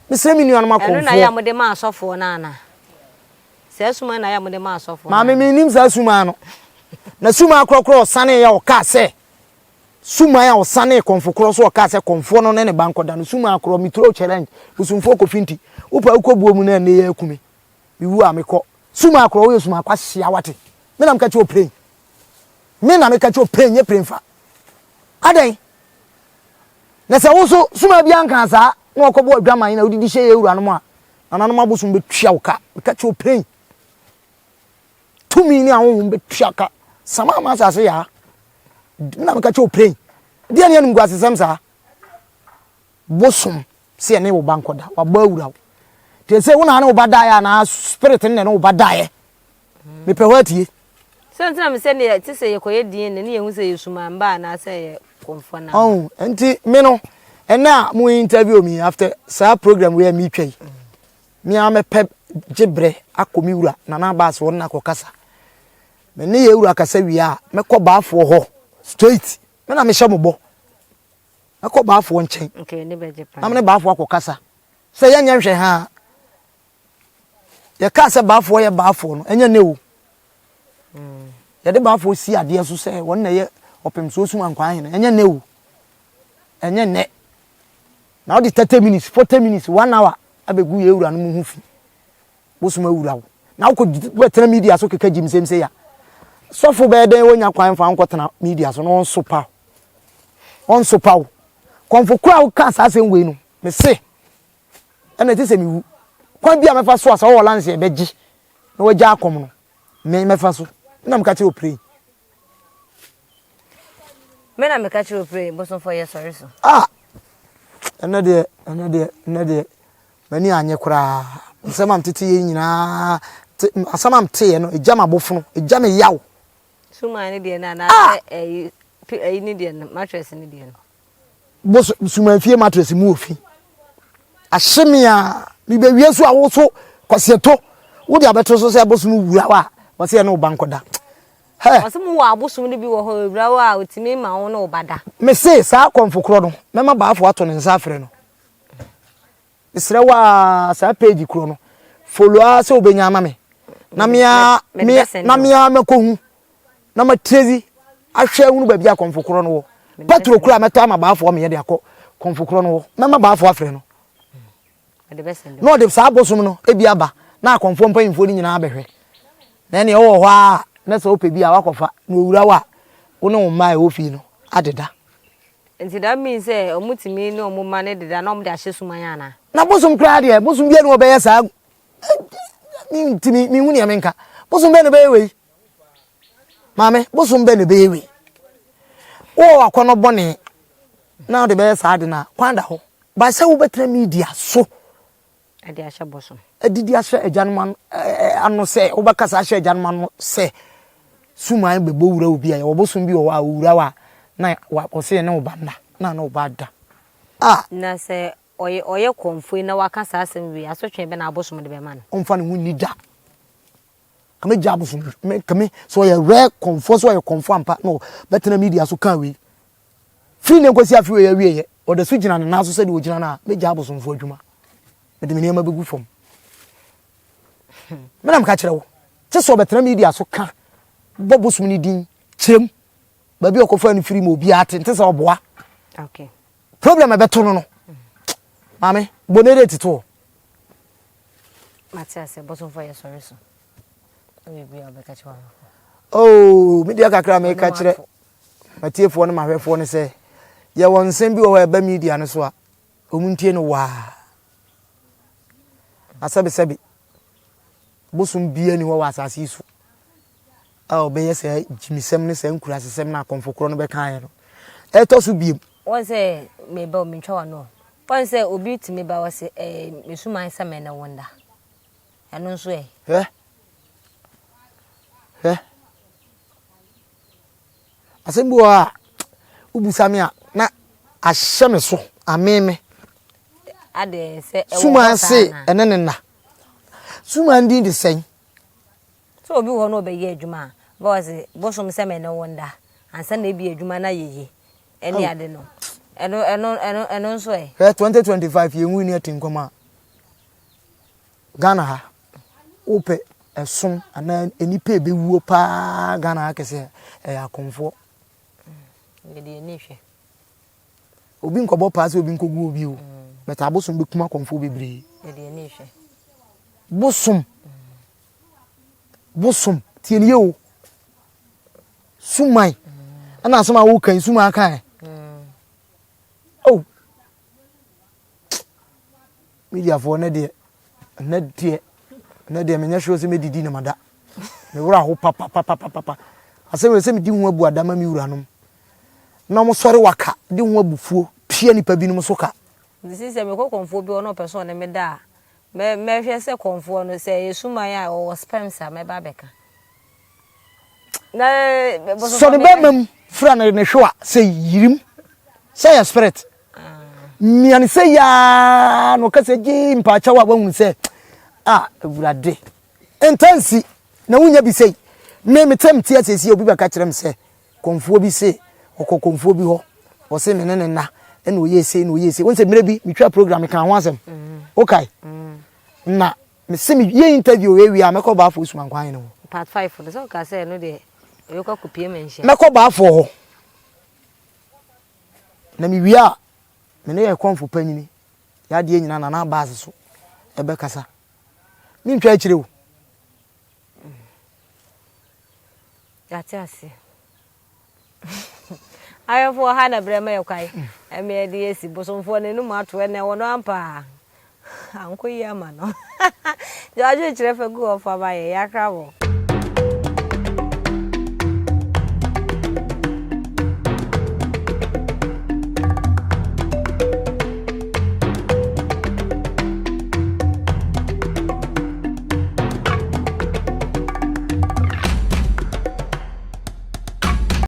Mesrɛ me nuanom akɔmfoɔ. Ɛno na yɛ a mode ma asɔfoɔ no anaa? Saa suman na yɛ a mode ma asɔfoɔ no Maame, mennim saa suman no. Na suman korɔkorɔ a ɔsaneeɛ a ɔkaa sɛ, suman a ɔsanee kɔmfo korɔ so ɔkaa sɛ kɔmfoɔ no ne ne ba nkɔda no, suman korɔ, me throw challenge, bosomfoɔ Kofi nti, wopɛ a wokɔ buo mu na ɛnnɛ yi aku me. Mewu a mekɔ. Suman korɔ, woyɛ suman kwasia wate. Me na meka kyerɛ wo pren. Me na meka kyerɛ wo pren, nyɛ pren fa. Adɛn? Na sɛ wo nso soma bi anka saa na wakɔbɔ adwaman na wodidi hyɛ yɛn wuranom a, nananom abosom bɛtua wo ka. Meka kyerɛ wo pɛn. Tumi ne ahonhom bɛtua ka. Sama ama asase yaa. Me na meka kyerɛ wo pɛn. Deɛ ne animguasesɛm saa. Bosom sɛ ɛne wo ba nkɔda. Wabɔ awura wo. Te sɛ wo na ne wo ba daeɛ anaa spirit ne ne wo ba daeɛ. Mepɛ hɔ atie. Sɛ nti na me sɛ ne te sɛ yɛkɔyɛ DNA ne yɛhu sɛ yɛ suman ba anaasɛ yɛ kɔmfoɔ na. Ɔn nti me no ɛnɛ a mo interview me after saa program wei a metwa yi me ara mɛpɛ gye berɛ akɔ me wura Nana Abbas hɔ na akɔkasa. Me ne yɛ wura kasa wie a mɛkɔ baafoɔ hɔ straight me na mehyɛ mo bɔ. Mɛkɔ baafoɔ nkyɛn na me ne baafoɔ akɔkasa sɛ yɛnyɛ nhwɛ haa. Yɛkaa sɛ baafoɔ yɛ baafoɔ no, ɛnyɛ nnɛ o. Yɛde baafoɔ si adeɛ so sɛ wɔn na ɛyɛ ɔpemsoɔ sum ankwaa hene, ɛnyɛ nnɛ o. Ɛnyɛ nnɛ. Na wode 30 minutes, 40 minutes, 1 hour abɛgu yɛn wura no mu ho fi. Bosom awura wo. Na wokɔ bɛtena media so keka gyimsɛm sɛ ya. Sɔfo bɛyɛ dɛn wɔnya kwan fa nkɔtena media so na ɔnsopa wo. Ɔnsopa wo. Kɔmfo koro a wokaa saa asɛm wei no, mese ɛna ɛte sɛ mewu. Kwan bi a mɛfa so a sɛ ɔwɔ lanse a ɛbɛgye na wagya akɔm no, me mɛfa so. Me na meka kyerɛ opire. Me na meka kyerɛ opire, bosomfoɔ yɛ sɔre so. Ah! Ɛnɛ deɛ, ɛnɛ deɛ, ɛnɛ deɛ, m'ani anye koraa. Nsɛm a metete yɛ nyinaa, asɛm a meteeɛ no, ɛgya m'abofono, ɛgya me yaw. Suman ne deɛ no anaasɛ ɛyi, ɛyi ne deɛ no, mattress ne deɛ no. Boso sumanfie mattress mu wɔ fi. Ahye me a mebɛwie so a wo so kɔseɛto wode abɛto so sɛ bosom wura wo a wɔsɛ yɛne wo ba nkɔda. Hɛ! Wɔse mo wɔ abosom no bi wɔ hɔ ewura wo a otumi ma wo ne wo ba da. Mese saa akɔmfo korɔ no mɛma baafo ato ne nsa afrɛ no. Mesrɛ wo aa saa page korɔ no follow aa sɛ wobɛnya ama me. Na me ara me na me ara mɛkɔhu na matrezi ahwɛ ahunu baabi a kɔmfo korɔ no wɔ. Pɛtro kura mɛtɔ ama baafoɔ meyɛ de akɔ kɔmfo korɔ no hɔ. Mɛma baafoɔ afrɛ no. Na ɔde saa bosom no ebi aba na akɔmfoɔ mpanyinfoɔ no nyinaa abɛhwɛ. Na ɛneɛ wowɔ hɔ ara na sɛ wopɛ bi a wakɔfa na owura wo a wo ne wo mma a ɛwɔ fie no adeda. Nti that means sɛ ɔmo tumi ne ɔmo mma no deda na ɔmo de ahyɛ suman anaa? Na bosom koraa deɛ bosom biara ni hɔ ɔbɛyɛ saa mentumi menhu nea menka bosom bɛn na ɛbɛyɛ wei maame bosom bɛn na ɛbɛyɛ wei wowɔ akɔnɔ bɔne na wode bɛyɛ saa de no a kwan da hɔ ba sɛ wobɛtena media so ɛde ahyɛ bosom adidi ahyɛ agyanom ano sɛ wobɛkasa ahyɛ agyanom ano sɛ suman bɛbɔ wura obi a yɛwɔ bosom bi wɔ hɔ a owura wa na wɔsɛ yɛ ne wo ba nna na ne wo ba da a na sɛ Ɔyɛ ɔyɛ kɔmfoe na waka saa asɛm wei, asotwee bɛ na abosom de bɛma no? Ɔmfa ne ho nni da. Ka me gya abosom me ka me sɛ ɔyɛ rare kɔmfoɔ sɛ ɔyɛ kɔmfoɔ ampa na ɔbɛtena media so kaa wei. Firi ne nkwasi afe wei awieɛ ɔda so gyina ne nan so sɛdeɛ ɔgyina no a mɛgya abosomfoɔ adwuma. Mede me nneɛma bɛgu fam. Me na meka kyerɛ wo. Kye sɛ ɔbɛtena media so ka bɔ bosom no din kyerɛ mu baabi a ɔkɔfaa no firi ma obiara te nte sɛ ɔboa. Okay. Problem a ɛbɛto no no. Maame, bɔ ne rate to hɔ. Mate ase, bosomfo yɛ sɔre so. Biribi a ɔbɛka kyerɛ w'ahwɛfoɔ. Oh, me deɛ kakra meka kyerɛ matiefoɔ ne mahwɛfoɔ no sɛ yɛwɔ nsɛm bi wɔ hɔ a ɛba media no so a wɔn ntie no waa. Na sɛbesɛbe bosom biara ni hɔ wɔ asase yi so a ɔbɛyɛ saa gyimisɛm ne saa nkurasesɛm no akɔmfo korɔ no bɛkaeɛ no. Ɛtɔ so biem. Wɔn sɛ meba o mentwa w'ano o. Wɔn sɛ obi tumi ba wɔ se ɛɛ mesuman sɛ me ne wo nda. Ɛno nso ɛ. Hwɛ. Hwɛ. Asɛm bi wɔ hɔ a wobusa me a na ahyɛ me so amee me. Adɛn sɛ ɛwɔ Suman hɔ saa se anaa? ɛne ne nna. Suman din de sɛn? Sɛ obi wɔ hɔ na ɔbɛyɛ adwuma a, bɛ ɔse bosom sɛ me ne wo nda ansa na ebi adwuma no ayɛ yie ɛne ade no. Ɛno ɛno ɛno ɛno nso ɛ? Hwɛ 2025 yɛn wini ati nkɔm a Ghana ha wopɛ ɛsom anaa nnipa ɛbɛwuo paa Ghana ha kɛseɛ ɛyɛ akomfoɔ. Yɛde ani hwɛ. Obi nkɔbɔ paa sɛ obi nkɔgu obi o but abosom bɛkum akɔmfoɔ bebree. Yɛde ani hwɛ. Bosom bosom tie ne yie o suman ɛna asɛm a woka yi suman aka ɛ oh mediafoɔ ne deɛ ɛnɛ deɛ ɛnɛ deɛ menyɛ sure sɛ mɛdidi na mada me werɛ aho papapapapapa asɛm wei sɛ medi ho abu ada ma me wuranom na wɔsɔre waka de ho abufuo pia nipa binom so ka. Nti sɛ mekɔ kɔmfoɔ bi hɔ na ɔpɛ sɛ ɔne me da a, Mɛ mɛhwɛ sɛ kɔmfoɔ no sɛ ɛyɛ suman a ɔwɔ sperms a mɛba abɛka. Na Sɔ ne bɛrima mu fira ne ne hwewa sɛ yirim sɛ yɛ spirit. Mia ne sɛ yaa na ɔka sɛ gyee mpaakyɛw a wahunu sɛ a awurade ntansi na wonya bi sei. Me me tɛm te asiesie obi bɛka kyerɛ me sɛ Kɔmfoɔ bi se ɔkɔ kɔmfoɔ bi hɔ, ɔse me ne ne nna ɛna ɔyɛɛ sei na ɔyɛɛ sei. Wohu sɛ mmerɛ bi metwaa program mekaa ho asɛm. Wokae? Na mese meyɛ interview wei wie a mɛkɔ Baafoɔ Sumankwan hene hɔ. Part 5 no sɛ wokaa sɛ ɛno deɛ ɛbɛkɔ akɔpie ma nhyia. Mɛkɔ Baafoɔ hɔ. Na mewie a me ne yɛ kɔmfo panyini yɛ adeɛ nyinaa Nana Abaase so ɛbɛkasa. Mentwa akyire o. Yɛate aseɛ. Awɛfoɔ ha na berɛ ma yɛ kwan. Ɛmɛ yɛde yɛsi bosomfoɔ no anum ato ɛnɛ wɔ no ampa. Ankɔ yi ama no. Gya wadwene kyerɛ fa gu hɔ fa ma yɛ. Yɛakra mo.